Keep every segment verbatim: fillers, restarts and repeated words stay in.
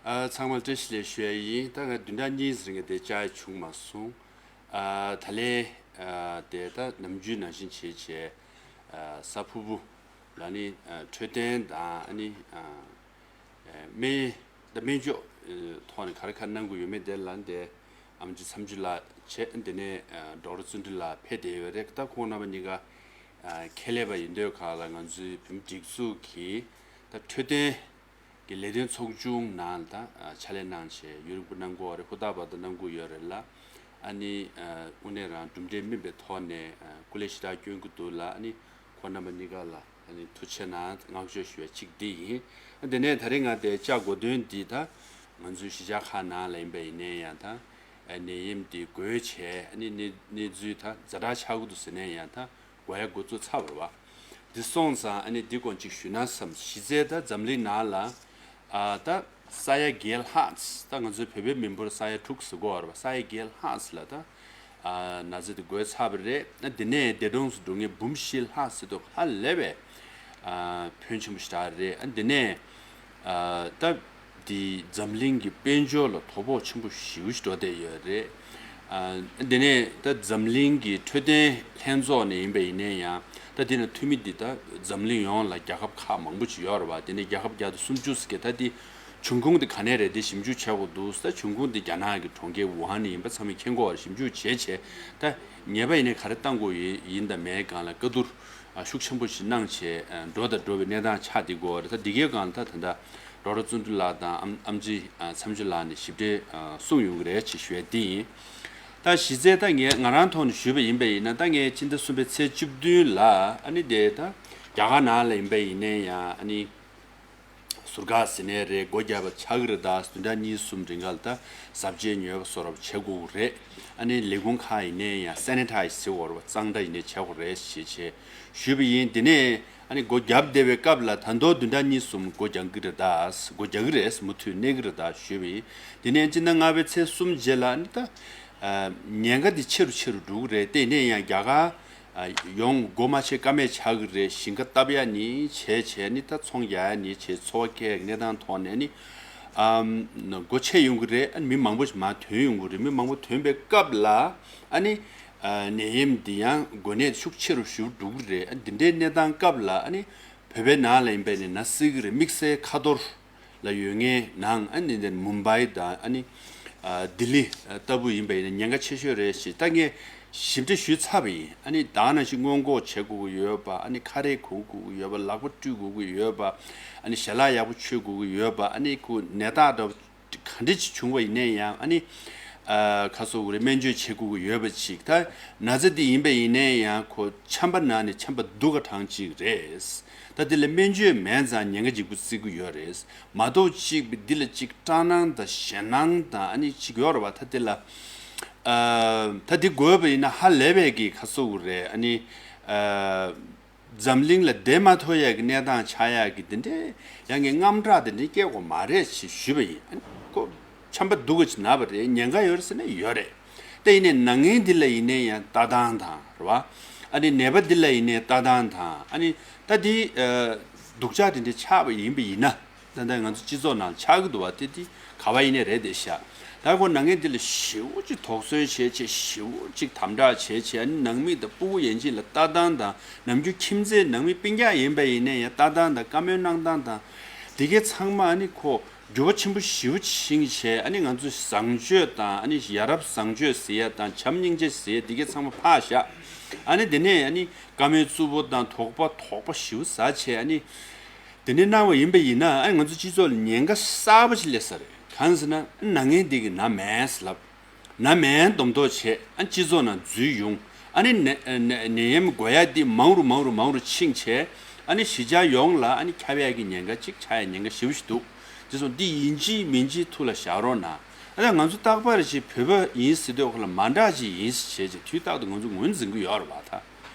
ཨ། ཚང་མར་བཀྲ་ཤིས་བདེ་ལེགས་ཞུ་ཡ་ཡིན། ད་ང་བདུན་ཕྲག་གཉིས་རིང་གི་དེ་བཅར་ཡ་བྱུང་མ་སོང་། ཨ། ད་ལན་ཨ་དེ་ད་ནམ་རྒྱུན་ནང་བཞིན་བྱས་བྱས། ཨ། གཟའ་ཕུར་བུ་ལ་ནི་ཨ་འཕྲོད་བསྟེན་དང་ཨ་ནི་ཨ་སྨན་ད་སྨན་བཅོས་ཐོག་ནས་ག་རེ་ག་གནང་དགོས་ཡོད་མེད་དེ་ལ་དེ་ཨེམ་ཆི་མཚམས་འཇོག་ལ་བྱས། དེ་ནས་ཨ་ཌོག་ཊར་བརྩོན་འགྲུས་ལགས་ཕེབས་བསྡད་ཡོད་རེད། ད་ཁོང་རྣམ་པ་གཉིས་ཀ་ཨ་ཁྱད་ལས་པ་ཡིན་དུས་ག་ལ་ང་ཚོའི་བོད་མི་སྒྲིག་འཛུགས་ཀྱི་ད་འཕྲོད་བསྟེན་གྱི་ལས་དོན་ཚོགས་ཆུང་ནང་ལ་ད་ཨ་ཕྱག་ལས་གནང་བྱས་ཡུན་རིང་པོ་གནང་གི་ཡོད་རེད། ཧུར་ཐག་བར་དུ་གནང་གི་ཡོད་རེད་ལ། ཨ་ནི་ཨ་དངོས་གནས་རང་གྲུབ་འབྲས་སྨིན་པའི་ཐོག་ནས་ཨ་སྐུ་ལས་ཞེ་དྲག་བསྐྱོན་གྱི་འདུག་ལ། ཨ་ནི་ཁོང་རྣམ་པ་གཉིས་ཀ་ལ་ཨ་ནི་ཐུགས་རྗེ་ཆེ་གནང་བསྔགས་བརྗོད་ཞུ་བ་གཅིག་འདི་ཡིན། ཨ་དེ་ནས་ད་རེས་ང་དེ་བཅར་དགོས་དོན་འདི་ད་ང་ཚོའི་གཞིས་ཆགས་ཁག་ནང་ལ་ཡིན་པ་ཡིན་ནའི་ཡང་ད་ཨ་ནད་ཡམས་འདི་འགོས་བྱས་ཨ་ནི་གནས་གནས་ཚུལ་ད་ཛ་དྲག་ཆགས་ཀྱི་འདུག་ཟེར་ནའི་ཡང་ད་འགོ་ཡ་འགོ་བཙུགས་ཚར་བ་རེད་བ། འདི་སོང་ཙང་ཨ་ནི་འདི་སྐོར་ཅིག་ཞུས་ན་བསམ། གཞི་རྩའི་ད་འཛམ་གླིང་ནང་ལ་ཨ་ད་ས་ཡ་བརྒྱད་ལྷག་ཙམ། ད་ང་ཚོའི་བོད་པའི་མི་འབོར་ས་ཡ་དྲུག་ཟེར་གོ་བ་རེད་བ། ས་ཡ་བརྒྱད་ལྷག་ཙམ་ལ་ད་ཨ་ན་ཚ་དེ་འགོས་ཚར་བ་རེད། ཨ་དེ་ནས་འདས་གྲོངས་སུ་འགྲོ་མཁན་འབུམ་བཞི་ལྷག་ཙམ་དུ་ཧ་ལས་པའི་ཨ་ཕོན་ཆེན་པོ་ཞིག་རེད། ཨ་དེ་ནས་ཨ་ད་འདི་འཛམ་གླིང་གི་དཔལ་འབྱོར་ལ་དོ་ཕོག་ཆེན་པོ་ཞེ་པོ་ཞིག་འགྲོ་བསྡད་ཡོད་རེད། ཨ་དེ་ནས་ད་འཛམ་གླིང་གི་འཕྲོད་བསྟེན་ལྷན་ཚོགས་ནས་ཡིན་པ་ཡིན་ནའི་ཡང་ད་དེ་ནས་འཐུས་མི་འདི་ད་འཛམ་གླིང་ཡོངས་ལ་རྒྱལ་ཁབ་ཁག་མང་པོ་ཅིག་ཡོད་རེད་བ། དེ་ནས་རྒྱལ་ཁབ་བརྒྱ་དང་སུམ་ཅུ་ཟེར་གི་ད་འདི་འབྱུང་ཁུངས་འདི་ག་ནས་རེད། འདི་ཞིབ་འཇུག་བྱེད་དགོས་འདུག་ད་འབྱུང་ཁུངས་འདི་རྒྱ་ནག་གི་གྲོང་ཁྱེར་ཝུ་ཧན་ནས་ཡིན་པ་ཚང་མས་མཁྱེན་གྱི་ཡོད་རེད། ཞིབ་འཇུག་བྱས་བྱས་ད་ཉེས་པ་ཡིན་ནའི་ག་རེ་བཏང་དགོས་ཡོད་ཡིན་དང་མེད་སྒང་ལ་བཀའ་བསྡུར་ཨ་ཤུགས་ཆེན་པོ་ཞིག་གནང་བྱས་ཨ་འགྲོ་དང་འགྲོ་བའི་གནས་སྟངས་ཆགས་བསྡད་ཀྱི་ཡོད་རེད། ད་འདི་གའི་སྒང་ལ་ད་ད་ལྟ་ཌོག་ཊར་བརྩོན་འགྲུས་ལགས་དང་ཨམ་ཨམ་ཆི་ཨ་མཚམས་འཇོག་ལགས་ནས་ཞིབ་ཕྲ་ཨ་གསུངས་ཡོང་གི་རེད་ཅེས་ཞུ་ཡ་འདི་ཡིན། ད་གཞི་རྩའི་ད་ངས་ང་རང་ཐོག་ནས་ཞུས་པ་ཡིན་པ་ཡིན་ན། ད་ངས་སྤྱི་ཟླ་གསུམ་པའི་ཚེས་བཅུ་བདུན་ལ་ཨ་ནི་དེ་ད་རྒྱ་གར་ནང་ལ་ཡིན་པ་ཡིན་ནའི་ཡང་ཨ་ནི་ཟུར་བཀག་ཟེར་ནའི་རེད། སྒོ་བརྒྱབ་པ་ཆགས་ཀྱི་རེད། ད་བདུན་ཕྲག་གཉིས་གསུམ་རིང་ག་ལ་ད་གཟབ་རྒྱས་ཉོས་པ་སོགས་རབ་བྱེད་དགོས་ཀྱི་རེད། ཨ་ནི་ལས་ཁུངས་ཁག་ཡིན་ནའི་ཡང་སེ་ནི་ཊའི་ཛི་ཟེར་བ་རེད་བ། གཙང་སྦྲ་ཡིན་ནའི་བྱེད་དགོས་རེད་ཞེས་བྱས་ཞུས་པ་ཡིན། དེ་ནས་ཨ་ནི་སྒོ་བརྒྱབ་བསྡད་པའི་སྐབས་ལ་ད་དུང་བདུན་ཕྲག་གཉིས་གསུམ་སྒོ་རྒྱག་གི་རེད་ད། སྒོ་རྒྱག་གི་རེད། མུ་མཐུད་གནས་ཀྱི་རེད་ད་ཞུས་པ་ཡིན། དེ་ནས་སྤྱི་ཟླ་ལྔ་པའི་ཚེས་གསུམ་རྗེས་ལ་ཨ་ནི་ད་ཨ་ཉེན་ཁ་འདི་ཆེ་རུ་ཆེ་རུ་འགྲོ་གི་རེད། དེ་ནས་ཡང་རྒྱ་གར་ཨ་ཡོང་སྒོ་མ་ཕྱེ་ཀ་མེད་ཆགས་ཀྱི་རེད། ཞིང་ཁ་བཏབ་ཡ་ནི་བྱས་བྱས་ནི་ད་ཚོང་རྒྱག་ཡ་ནི་བྱས་འཚོ་བ་སྐྱེལ་ཡ་གི་གནས་སྟངས་ཐོག་ནས་ནི་ཨམ་སྒོ་ཕྱེ་ཡོང་གི་རེད། ཨ་ནི་མི་མང་པོ་ཞིག་མར་ཐོན་ཡོང་གི་རེད། མི་མང་པོ་ཐོན་པའི་སྐབས་ལ་ཨ་ནི་ཨ་ནད་ཡམས་འདི་ཡང་འགོས་ནད་ཤུགས་ཆེ་རུ་ཞེ་པོ་འགྲོ་གི་རེད། ཨ་འདི་འདྲའི་གནས་སྟངས་སྐབས་ལ་ཨ་ནི་བོད་པའི་ནང་ལ་ཡིན་པས་ནི་ན་སྲིད་ཀྱི་རེད། དམིགས་བསལ་ཁ་ཐོར་ལ་ཡོད་མཁན་ནང་ཨ་ནི་འདི་མུམ་བྷའི་དང་ཨ་ནི་ཨ་ལྡི་ལི་ལྟ་བུ་ཡིན་པ་ཡིན་ན་ཉེན་ཁ་ཆེ་ཤོས་རེད་ཞེས་ད་ངས་ཞིབ་ཕྲ་ཞུས་ཚར་བ་ཡིན། ཨ་ནི་ད་ག་ནང་བཞིན་སྔོན་འགོག་བྱེད་དགོས་ཀྱི་ཡོད་པ། ཨ་ནི་ཁ་རས་གོན་དགོས་ཀྱི་ཡོད་པ། ལག་པ་བཀྲུ་དགོས་ཀྱི་ཡོད་པ། ཨ་ནི་ཞལ་ལག་ཡག་པོ་མཆོད་དགོས་ཀྱི་ཡོད་པ། ཨ་ནི་ཁོ་ནད་རྟགས་འདྲ་བོ་ག་འདྲ་ཅིག་བྱུང་བ་ཡིན་ནའི་ཡང་ཨ་ནི་ཨ་ཁ་སོ་གི་རེད། སྨན་བཅོས་བྱེད་དགོས་ཀྱི་ཡོད་པ་ཅིག་ད་ན་ཚ་འདི་ཡིན་པ་ཡིན་ནའི་ཡང་ཁོ་ཆམ་པ་ན་ནས་ཆམ་པ་སྡུག་ག་གྲངས་ཅིག་རེད། ད་འདི་ལ་སྨན་བཅོས་མེད་ཙང་ཉེན་ཁ་འཇིགས་པོ་བརྩི་གི་ཡོད་རེད། མ་གཏོགས་གཅིག་འདི་ལ་གཅིག་སྐྲག་སྣང་དང་ཞེད་སྣང་དང་ཨ་ནི་གཅིག་ཡོད་རེད་བ། ད་འདི་ལ་ཨ་ད་འདི་འགོས་པ་ཡིན་ན་ཧ་ལས་པའི་གི་ཁ་སོ་གི་རེད། ཨ་ནི་ཨ་འཛམ་གླིང་ལ་བསྡད་མ་ཐུབ་ཡ་གི་གནས་སྟངས་ཆགས་ཡ་གི་འདི་འདྲའི་ཡང་གི་དངངས་སྐྲག་འདི་འདྲའི་སྐྱེ་དགོས་མ་རེད་ཅེས་ཞུས་པ་ཡིན། ཨ་ནི་ཁོ་ཆམ་པ་སྡུག་ག་ཅིག་ན་བ་རེད། ཉེན་ཁ་ཡོད་རེད་ཟེར་ན་ཡོད་རེད། ད་ཡིན་ནའི་ན་མཁན་འདི་ལ་ཡིན་ནའི་ཡང་ལྟ་སྟངས་དང་རེད་བ། ཨ་ནི་ནད་པ་འདི་ལ་ཡིན་ནའི་ལྟ་སྟངས་དང་ཨ་ནི་ད་འདི་ཨ་སྡུག་ཅག་འདི་འདྲའི་ཆགས་པ་ཡིན་པ་ཡིན་ན། ད་ལྟ་ང་ཚོ་སྤྱི་ཚོགས་ནང་ཆགས་ཀྱི་འདུག་བ། དེ་དེ་ག་བ་ཡིན་ནའི་རེད་དེ་ཤག་ད་ཁོ་ན་མཁན་དེ་ལ་ཞེ་པོ་ཅིག་དོགས་ཟོན་བྱས་བྱས་ཞེ་པོ་ཅིག་དམ་དྲག་བྱས་བྱས། ཨ་ནི་ནང་མི་དང་སྤུ་གུ་ཡན་ཆད་ལ་ལྟ་སྟངས་དང་། ནམ་རྒྱུན་ཁྱིམ་མཚེས་ནང་མི་སྤུན་ཀྱག་ཡིན་པ་ཡིན་ནའི་ཡང་ལྟ་སྟངས་དང་བཀའ་མོལ་གནང་སྟངས་དང་། དེ་གའི་ཚང་མ་ཨ་ནི་ཁོ་འགྱུར་བ་ཆེན་པོ་ཞེ་པོ་ཕྱིན་བྱས། ཨ་ནི་ང་ཚོ་བཟང་སྤྱོད་དང་ཨ་ནི་ཡ་རབས་བཟང་སྤྱོད་ཟེར་ཡ་དང་བྱམས་སྙིང་རྗེ་ཟེར་ཡ་དེ་གའི་ཚང་མ་ཕར་བཞག་ཨ་ནི་དེ་ནས་ཨ་ནི་བཀའ་མོལ་རྩུབ་པོ་དང་དོགས་པ་དོགས་པ་ཞེ་པོ་ཟ་བྱས། ཨ་ནི། དེ་འདྲ་གནང་བ་ཡིན་པ་ཡིན་ན་ཨ་ནི་ང་ཚོ་སྤྱི་ཚོགས་ལ་ཉེན་ཁ་གསར་པ་ཞིག་སླེབས་ས་རེད། གང་ཟེར་ན་ཨ་ནི་ན་མཁན་འདི་གིས་ན་མེད་ཟེར་ལབ། ན་མེད་མདོག་མདོག་བྱས། ཨ་ནི་སྤྱི་ཚོགས་ནང་འཛུལ་ཡོང་། ཨ་ནི་ནད་ནད་ནད་ཡམས་འགོས་ཡ་འདི་མང་རུ་མང་རུ་མང་རུ་ཕྱིན་བྱས། ཨ་ནི་གཞིས་ཆགས་ཡོངས་ལ་ཨ་ནི་ཁྱབ་ཡ་གི་ཉེན་ཁ་ཅིག་ཆགས་ཡ་ཉེན་ཁ་ཞེ་པོ་ཞིག་འདུག་དེ་སོང་འདི་ཡིན་གཅིག་མིན་གཅིག་ཐུགས་ལ་བཞག་རོགས་གནང་། ཨ་ནི་ང་ཚོ་རྟག་པར་ཅིག་བོད་པ་ཡིན་ཟེར་དུས་ཁོ་ལ་མ་འདྲ་ཅིག་ཡིན་ཟེར་བྱས་ཅིག་དུས་རྟག་ཏུ་ང་ཚོ་ངོས་འཛིན་གྱི་ཡོད་རེད་བ་ད།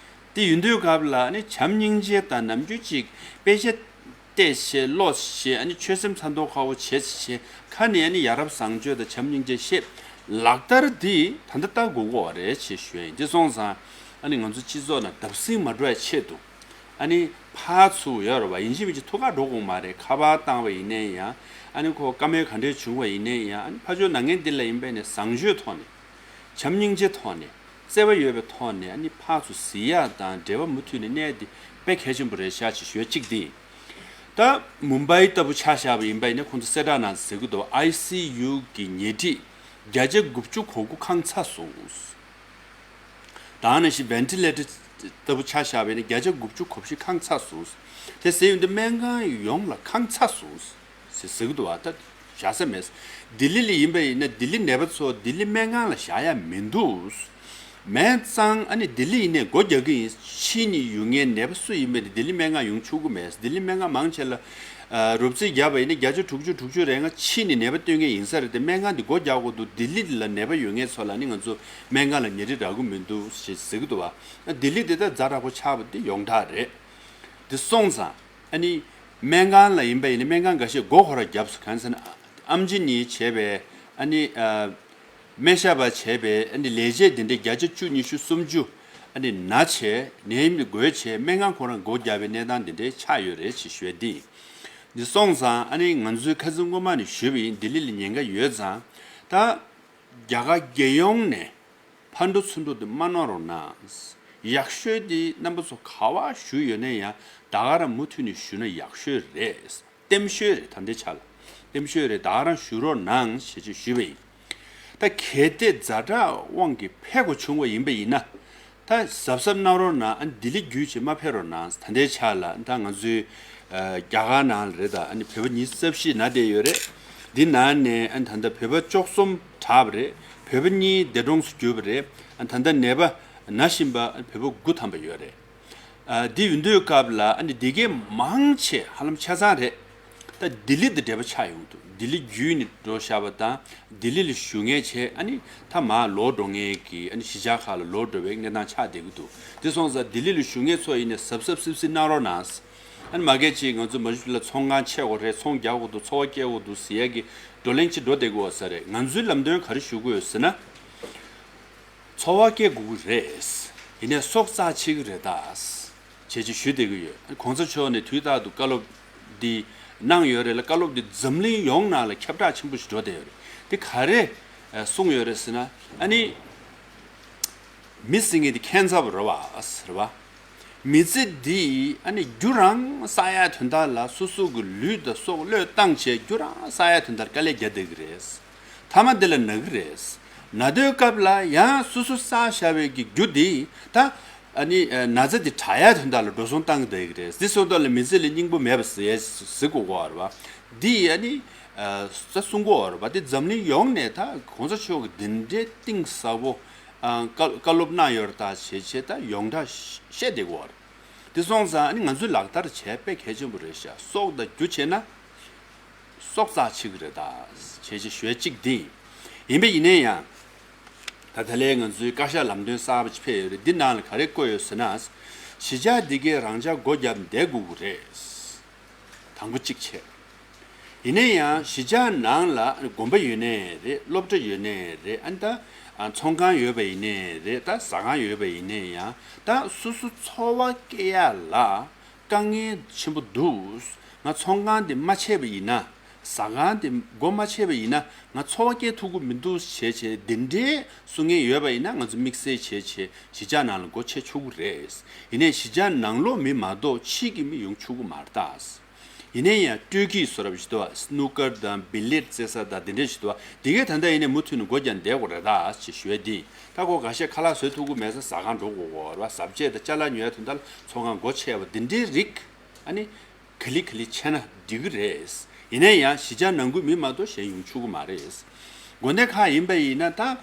དེ་ཡིན་དུས་སྐབས་ལ་ནི་བྱམས་སྙིང་རྗེ་དང་ནམ་རྒྱུན་ཅིག་དཔེ་ཆ་བལྟས་བྱས་ཀློག་བྱས། ཨ་ནི་ཆོད་སེམས་ཚ་མདོག་ཁ་པོ་བྱས་བྱས། ཁ་ནས་ཨ་ནི་ཡ་རབས་བཟང་སྤྱོད་དང་བྱམས་སྙིང་རྗེ་བཤད། ལག་བསྟར་འདི་ད་ལྟ་ལྟ་དགོས་ཀྱི་རེད་ཅེས་ཞུ་ཡ་ཡིན། དེ་སོང་ཙང་ཨ་ནི་ང་ཚོ་སྤྱི་ཚོགས་ནང་བརྡབ་གསིག་མ་འགྲོ་ཡ་ཆེད་དུ། ཨ་ནི་ཕར་ཚུར་ཡོད་རེད་བ། ཡིན་གཅིག་མིན་གཅིག་ཐུག་ག་འགྲོ་དགོས་མ་རེད། ཁ་པར་བཏང་བ་ཡིན་ནའི་ཡང་། ཨ་ནི་ཁོ་བཀའ་མོལ་ག་འདྲས་བྱུང་བ་ཡིན་ནའི་ཡང་། ཨ་ནི་ཕར་ཕྱོགས་ནང་ངན་འདི་ལ་ཡིན་པས་ནས་བཟང་སྤྱོད་ཐོག་ནས། བྱམས་སྙིང་རྗེ་ཐོག་ནས། བརྩེ་བ་ཡོད་པའི་ཐོག་ནས། ཨ་ནི་ཕར་ཚུར་གཟིགས་ཡག་དང་འབྲེལ་བ་མུ་མཐུད་ནས་གནས་དེ་དཔེ་གལ་ཆེན་པོ་རེད་ཤག་ཅེས་ཞུ་ཡ་གཅིག་དེ་ཡིན། ད་མུམ་བྷའི་ལྟ་བུ་ཆ་བཞག་པ་ཡིན་པ་ཡིན་ན། ཁོང་ཚོ་གསལ་བསྒྲགས་ནང་ཟེར་གི་འདུག་ཨའི་སི་ཡུ་གི་ཉལ་ཁྲི་བརྒྱ་ཆ་དགུ་བཅུ་གོ་དགུ་ཁེངས་ཚར་སོང་། ད་ནང་བཞིན་ཝེན་ཊི་ལེ་ཊར་ལྟ་བུ་ཆ་བཞག་པ་ཡིན་ན། བརྒྱ་ཆ་དགུ་བཅུ་གོ་བཞི་ཁེངས་ཚར་སོང་། དེ་ཟེར་ཡོང་དུས་སྨན་ཁང་ཡོངས་ལ་ཁེངས་ཚར་སོང་ཟེར་ཟེར་གི་འདུག་བ། ད་བཞག་ས་མེད། ལྡི་ལི་ལ་ཡིན་པ་ཡིན་ན། ལྡི་ལི་ནད་པ་ཚོ་ལྡི་ལི་སྨན་ཁང་ལ་བཞག་ཡ་མི་འདུག་མེད་ཙང་། ཨ་ནི་ལྡི་ལི་ཡིན་ནའི་སྒོ་རྒྱག་གི་ཡིན། ཕྱི་ནས་ཡོང་མཁན་ནད་པ་སུ་ཡིན་པ་ཡིན་ནའི་ལྡི་ལི་སྨན་ཁང་ཡོང་ཆོག་གི་མེད། ལྡི་ལི་སྨན་ཁང་མང་ཆེ་ལ། ཨ། རོབ་རྩིས་བརྒྱབ་པ་ཡིན་ན་བརྒྱ་ཆ་དྲུག་ཅུ་དྲུག་ཅུ་རེ་ལྔ་ཕྱི་ནས་ནད་པ་སྟོན་མཁན་ཡིན་ས་རེད་དེ། སྨན་ཁང་འདི་སྒོ་རྒྱག་དགོས་འདུག་ལྡི་ལི་ལ་ནད་པ་ཡོད་མཁན་ཚོ་ལ་ནི་ང་ཚོ་སྨན་ཁང་ལ་ཉལ་ཁྲི་རག་གི་མི་འདུག་ཞེས་ཟེར་གི་འདུག་བ། ལྡི་ལི་འདི་ད་ཛ་དྲག་པོ་ཆགས་པ་འདི་ཡོངས་གྲགས་རེད། འདི་སོང་ཙང་། ཨ་ནི་སྨན་ཁང་ལ་ཡིན་པ་ཡིན་ན། སྨན་ཁང་འགའ་ཤས་སྒོ་ཁོ་རང་བརྒྱབ་སོང་། གང་ཟེར་ན་ཨེམ་ཆི་གཉིས་བྱས་པའི། ཨ་ནི་ཨ། སྨན་ཞབས་པ་བྱས་པའི་ཨ་ནི་ལས་བྱེད་དེ་འདྲའི་བརྒྱ་ཆ་བཅུ། ཉི་ཤུ། སུམ་ཅུ། ཨ་ནི་ན་བྱས། ནད་ཡམས་འགོས་བྱས། སྨན་ཁང་ཁོ་རང་སྒོ་བརྒྱབ་པའི་གནས་སྟངས་དེ་འདྲའི་ཆགས་ཡོད་རེད་ཅེས་ཞུ་ཡ་འདི་ཡིན། འདི་སོང་ཙང་། ཨ་ནི་ང་ཚོའི་ཁ་སང་སྔོན་མ་ནས་ཞུས་པ་ཡིན། ལྡི་ལི་ལ་ཉེན་ཁ་ཡོད་ཙང་། ད་རྒྱ་གར་རྒྱལ་ཡོངས་ནས་ཕར་འགྲོ་ཚུར་འགྲོ་དེ་མ་གནང་རོགས་གནང་། ཡག་ཤོས་དེ་རྣམ་པ་ཚོ་ག་པར་བཞུགས་ཡོད་ན་ཡང་། ད་ག་རང་མུ་མཐུད་ནས་བཞུགས་ན་ཡག་ཤོས་རེད། ལྟེམ་ཤོས་རེད། ད་ལྟའི་ཆ་ལ་ལྟེམ་ཤོས་རེད། ད་ག་རང་བཞུགས་རོགས་གནང་ཞེས་ཅིག་ཞུས་པ་ཡིན། ད་གལ་ཏེ་ཛ་དྲག་དབང་གིས་ཕེབས་དགོས་བྱུང་བ་ཡིན་པ་ཡིན་ན། ད་གཟབ་གཟབ་གནང་རོགས་གནང་། ཨ་ནི་ལྡི་ལི་བརྒྱུད་བྱས་མ་ཕེབས་རོགས་གནང་། ད་ལྟའི་ཆ་ལ་ད་ང་ཚོའི་ཨ་རྒྱ་གར་ནང་ལ་རེད། ད་ཨ་ནི་བོད་པ་ཉི་ཤུ་རྩ་བཞི་ན་བསྡད་ཡོད་རེད། འདི་ནང་ནས་ཨ་ནི་ད་ལྟ་བོད་པ་བཅུ་གསུམ་དྲག་པ་རེད། བོད་པ་གཉིས་འདས་གྲོངས་སུ་གྱུར་པ་རེད། ཨ་ནི་ད་ལྟ་ནད་པ་ན་བཞིན་པ་བོད་པ་དགུ་ཐམ་པ་ཡོད་རེད། ཨ། འདི་ཡོད་དུས་སྐབས་ལ། ཨ་ནི་འདི་གའི་མང་ཆེ་ཧ་ལམ་ཆ་ཚང་རེད། ད་ལྡི་ལི་དང་འབྲེལ་བ་ཆགས་ཡོང་འདུག་ལྡི་ལི་བརྒྱུད་ནས་འགྲོ་བཞག་པ་དང་། ལྡི་ལི་ལ་བཞུགས་མཁན་བྱས། ཨ་ནི་ད་མར་ལོག་འགྲོ་མཁན་གྱི། ཨ་ནི་གཞིས་ཆགས་ཁག་ལ་ལོག་འགྲོ་བའི་གནས་སྟངས་ཆགས་བསྡད་ཀྱི་འདུག་དེ་སོང་ཙང་ལྡི་ལི་ལ་བཞུགས་མཁན་ཚོ་ཡིན་ནའི་གཟབ་གཟབ་སིབ་སིབ་གནང་རོགས་གནང་། ཨ་ནི་མ་གལ་ཅིག་ང་ཚོ་མ་བཞུགས་ལ་ཚོང་ཁང་ཕྱེ་དགོས་རེད། ཚོང་རྒྱག་དགོས་འདུག་འཚོ་བ་སྐྱེལ་དགོས་འདུག་ཟེར་ཡ་གི་བགྲོ་གླེང་ཅིག་འགྲོ་བསྡད་ཀྱི་ཡོད་ས་རེད། ང་ཚོའི་ལམ་སྟོན་ག་རེ་ཞུ་དགོས་ཡོད་ཟེར་ན། འཚོ་བ་སྐྱེལ་དགོས་ཀྱི་རེད། ཡིན་ནའི་སྲོག་རྩ་ཆེ་གི་རེད་ད། བྱས་ཅིག་ཞུ་བསྡད་ཀྱི་ཡོད། གོང་ས་མཆོག་ནས་དུས་རྟག་ཏུ་བཀའ་སློབ་འདི་གནང་ཡོད་རེད་ལ། བཀའ་སློབ་འདི་འཛམ་གླིང་ཡོངས་ནང་ལ་ཁྱབ་བསྒྲགས་ཆེན་པོ་ཞིག་འགྲོ་བསྡད་ཡོད་རེད། དེ་ག་རེ་ཨ་གསུངས་ཡོད་རེད་ཟེར་ན། ཨ་ནི་མི་ཟེར་མཁན་དེ་ཁེན་ཚ་པོ་རེད་བ། ཟེར་བ། མི་ཚེ་འདི་ཨ་ནི་རྒྱུ་རང་བསགས་ཡ་དོན་དག་ལ་སོ་སོ་གི་ལུས་དང་སྲོག་བློས་བཏང་བྱས་རྒྱུ་རང་བསགས་ཡ་དོན་དག་ལ་དཀའ་ལས་རྒྱག་བསྡད་ཀྱི་རེད། མཐའ་མ་འདི་ལ་ན་གི་རེད། ན་དུས་སྐབས་ལ་ཡང་སོ་སོ་བསགས་བཞག་པའི་གི་རྒྱུ་འདི་ད་ཨ་ནི་ན་ཚ་འདི་དྲག་ཡ་དོན་དག་ལ་འགྲོ་སོང་བཏང་གི་བསྡད་ཀྱི་རེད། འདི་སོང་ཙང་ལ་མི་ཚེ་ལ་སྙིང་པོ་མེད་པ་ཟེར་ཟེར་དགོས་ཀྱི་ཡོད་རེད་བ། འདི་ཨ་ནི་ཨ་ས་གསུང་གི་ཡོད་རེད་བ། འདི་འཛམ་གླིང་ཡོངས་ནས་ད་གོང་ས་མཆོག་གི་འདི་འདྲའི་གཏིང་ཟབ་པོ་ཨ་བཀའ་བཀའ་སློབ་གནང་ཡོད་རེད་ད་བྱས་བྱས་ད་ཡོངས་གྲགས་བཤད་བསྡད་ཀྱི་ཡོད་རེད། འདི་སོང་ཙང་ཨ་ནི་ང་ཚོས་ལག་བསྟར་བྱས་དཔེ་གལ་ཆེན་པོ་རེད་ཤག་སྲོག་དང་རྒྱུ་བྱས་ན། སྲོག་རྩ་ཆེ་གི་རེད་ད། བྱས་བྱས་ཞུ་ཡ་གཅིག་འདི་ཡིན། ཡིན་པ་ཡིན་ནའི་ཡང་། ད་ད་ལན་ང་ཚོའི་བཀའ་ཤག་ལམ་སྟོན་གསར་པ་ཅིག་ཕེབས་ཡོད་རེད། འདི་ནང་ལ་ག་རེ་བཀོད་ཡོད་ཟེར་ན། གཞིས་ཆགས་འདི་གའི་རང་འཇགས་སྒོ་བརྒྱབ་བསྡད་དགོས་ཀྱི་རེད། དང་པོ་གཅིག་བྱས། ཡིན་ན་ཡང་གཞིས་ཆགས་ནང་ལ་དགོན་པ་ཡོད་ནའི་རེད། སློབ་གྲྭ་ཡོད་ནའི་རེད། ཨ་ནི་ད་ཚོང་ཁང་ཡོད་པ་ཡིན་ནའི་རེད། ད་ཟ་ཁང་ཡོད་པ་ཡིན་ནའི་ཡང་། ད་སོ་སོ་འཚོ་བ་སྐྱེལ་ཡ་ལ་དཀའ་ངལ་ཆེན་པོ་འདུག་ང་ཚོང་ཁང་དེ་མ་ཕྱེས་པ་ཡིན་ན། ཟ་ཁང་དེ་སྒོ་མ་ཕྱེས་པ་ཡིན་ན་ང་འཚོ་བ་སྐྱེལ་ཐུབ་ཀྱི་མི་འདུག་བྱས་བྱས་འདི་འདྲའི་གསུང་མཁན་ཡོད་པ་ཡིན་ན། ང་ཚོ་དམིགས་བསལ་བྱས་བྱས་གཞིས་ཆགས་ནང་ལ་སྒོ་ཕྱེ་ཆོག་གི་རེད། ཡིན་ནའི་གཞིས་ཆགས་ནང་ལོགས་མི་མ་གཏོགས་ཕྱི་གི་མི་ཡོང་ཆོག་གི་མ་རེད་ད། ཡིན་ནའི་ཡང་སྤྲོད་ཀྱི་བཟོ་འདྲ་ཞིག་འདུག་བ། སྣུ་ཀར་དང་བི་ལེཊ་རྩེ་ས་དང་དེ་འདྲ་ཞིག་འདུག་བ། དེ་གས་ད་ལྟ་ཡིན་ནའི་མུ་མཐུད་ནས་སྒོ་རྒྱག་བསྡད་དགོས་རེད་ད་ཅེས་ཞུ་ཡ་འདི་ཡིན། ད་ཁོ་འགའ་ཤས་ཁ་ལག་བཟོ་ཐུབ་ཀྱི་མེད་ཙང་ཟ་ཁང་འགྲོ་དགོས་ཀྱི་རེད་བ། ཟ་ཆས་དང་ཅ་ལག་ཉོ་ཡ་དོན་དག་ལ་ཚོང་ཁང་སྒོ་ཕྱེ་བ་འདི་འདྲའི་རིགས་ཨ་ནི་ག་ལེ་ག་ལེ་བྱས་ན་འགྲིག་གི་རེད། ཡིན་ནའི་ཡང་གཞིས་ཆགས་ནང་ཁུལ་མི་མ་གཏོགས་གཞན་ཡོང་ཆོག་གི་མ་རེད། དགོན་སྡེ་ཁག་ཡིན་པ་ཡིན་ན་ད།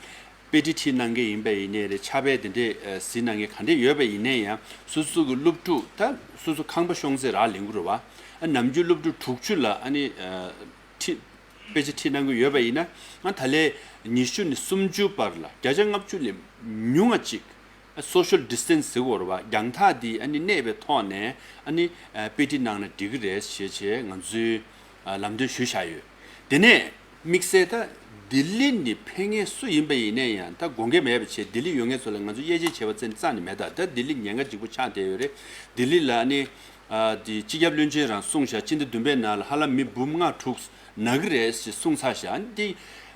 དཔེ་ཁྲིད་ཁྲིད་གནང་མཁན་ཡིན་པ་ཡིན་ནའི་རེད། ཕྱག་དཔེ་དེ་འདྲས་ཨ་གཟིགས་གནང་མཁན་ག་འདྲས་ཡོད་པ་ཡིན་ནའི་ཡང་། སོ་སོ་གི་སློབ་ཕྲུག་ད་སོ་སོ་ཁང་པ་ཤོང་ཚད་རག་ལས་ཀྱི་རེད་བ། ཨ་ནམ་རྒྱུན་སློབ་ཕྲུག་དྲུག་ཅུ་ལ་ཨ་ནི་ཨ་ཁྲིད་དཔེ་ཆ་ཁྲིད་གནང་གི་ཡོད་པ་ཡིན་ན། ང་ད་ལན་ཉི་ཤུ་ནས་སུམ་ཅུ་བར་ལ་བརྒྱ་ཆ་ལྔ་བཅུ་ལས་ཉུང་བ་ཅིག་ཨ་སོ་ཤལ་ཌི་སི་ཊན་སི་ཟེར་གྱི་ཡོད་རེད་བ། རྒྱང་ཐག་འདི་ཨ་ནི་གནས་པའི་ཐོག་ནས་ཨ་ནི་ཨ་དཔེ་ཁྲིད་གནང་ན་འགྲིག་གི་རེད་ཞེས་བྱས་ང་ཚོས་ཨ་ལམ་སྟོན་ཞུས་བཞག་ཡོད། དེ་ནས་དམིགས་བསལ་ད་ ལྡི་ལི་ནས་ཕེབས་མཁན་སུ་ཡིན་པ་ཡིན་ནའི་ཡང་ད་དགོངས་འགལ་མེད་པ་བྱས། ལྡི་ལི་ཡོད་མཁན་ཚོ་ལ་ང་ཚོ་དབྱེ་འབྱེད་བྱས་པ་རྩ་ནས་རྩ་ནས་མེད། ད་ད་ལྡི་ལི་ཉེན་ཁ་ལྗིད་པོ་ཆགས་བསྡད་ཡོད་རེད། ལྡི་ལི་ལ་ནི་ཨ་དེ་སྤྱི་ཁྱབ་བློན་ཆེན་རང་གསུངས་བཞག་སྤྱི་ཟླ་བདུན་པའི་ནང་ལ་ཧ་ལམ་མི་འབུམ་ལྔ་དྲུག་ན་གི་རེད་ཞེས་གསུངས་ཚར་བཞག་འདི་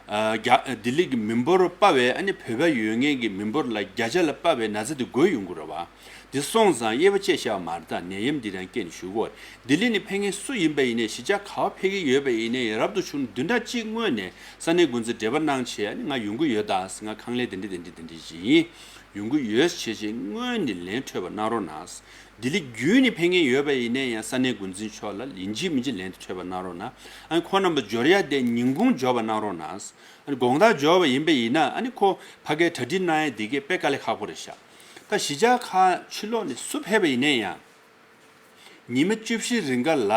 ཨ་རྒྱ་ལྡི་ལི་གི་མི་འབོར་དཔའ་བའི་ཨ་ནི་བོད་པ་ཡོད་མཁན་གྱི་མི་འབོར་ལ་བརྒྱ་ཆ་ལ་དཔའ་བའི་ན་ཚ་དེ་འགོས་ཡོང་གི་རེད་བ། དེ་སོང་ཙང་དབྱེ་བ་བཅད་བཞག་པ་མ་རེད། ད་ནད་ཡམས་འདི་རང་སྐད་ནས་ཞུ་གོ། ལྡི་ལི་ནས་ཕེབས་མཁན་སུ་ཡིན་པ་ཡིན་ནའི་གཞིས་ཆགས་ག་པར་ཕེབས་ཀྱི་ཡོད་པ་ཡིན་ནའི་རབ་ཏུ་བྱུང་ན་བདུན་ཕྲག་གཅིག་སྔོན་ནས་ས་གནས་འགོ་འཛིན་འབྲེལ་བ་གནང་བྱས། ཨ་ནི་ང་ཡོང་གི་ཡོད། ད་ང་ཁང་ལས་དེ་འདྲ་དེ་འདྲ་དེ་འདྲ་ཞིག་ཡིན། ཡོང་གི་ཡོད་བྱས་བྱས་སྔོན་ནས་ལན་འཕྲོད་པ་གནང་རོགས་གནང་། ལྡི་ལི་བརྒྱུད་ནས་ཕེབས་མཁན་ཡོད་པ་ཡིན་ནའི་ཡང་ས་གནས་འགོ་འཛིན་མཆོག་ལ་ཡིན་གཅིག་མིན་གཅིག་ལན་དེ་འཕྲོད་པ་གནང་རོགས་གནང་། ཨ་ནི་ཁོང་རྣམ་པ་འབྱོར་ཡ་དེ་ཉིན་གུང་འབྱོར་བ་གནང་རོགས་གནང་། ཨ་ནི་དགོང་དག་འབྱོར་བ་ཡིན་པ་ཡིན་ན་ཨ་ནི་ཁོ་ཕ་གིར་གྲ་སྒྲིག་གནང་ཡ་དེ་གས་དཔེ་དཀའ་ལས་ཁག་པོ་རེད་ཤག་ད་གཞིས་ཆགས་ཁག་ཕྱི་ལོགས་ནས་སུ་ཕེབས་པ་ཡིན་ནའི་ཡང་། ཉི་མ་བཅུ་བཞི་རིང་ག་ལ་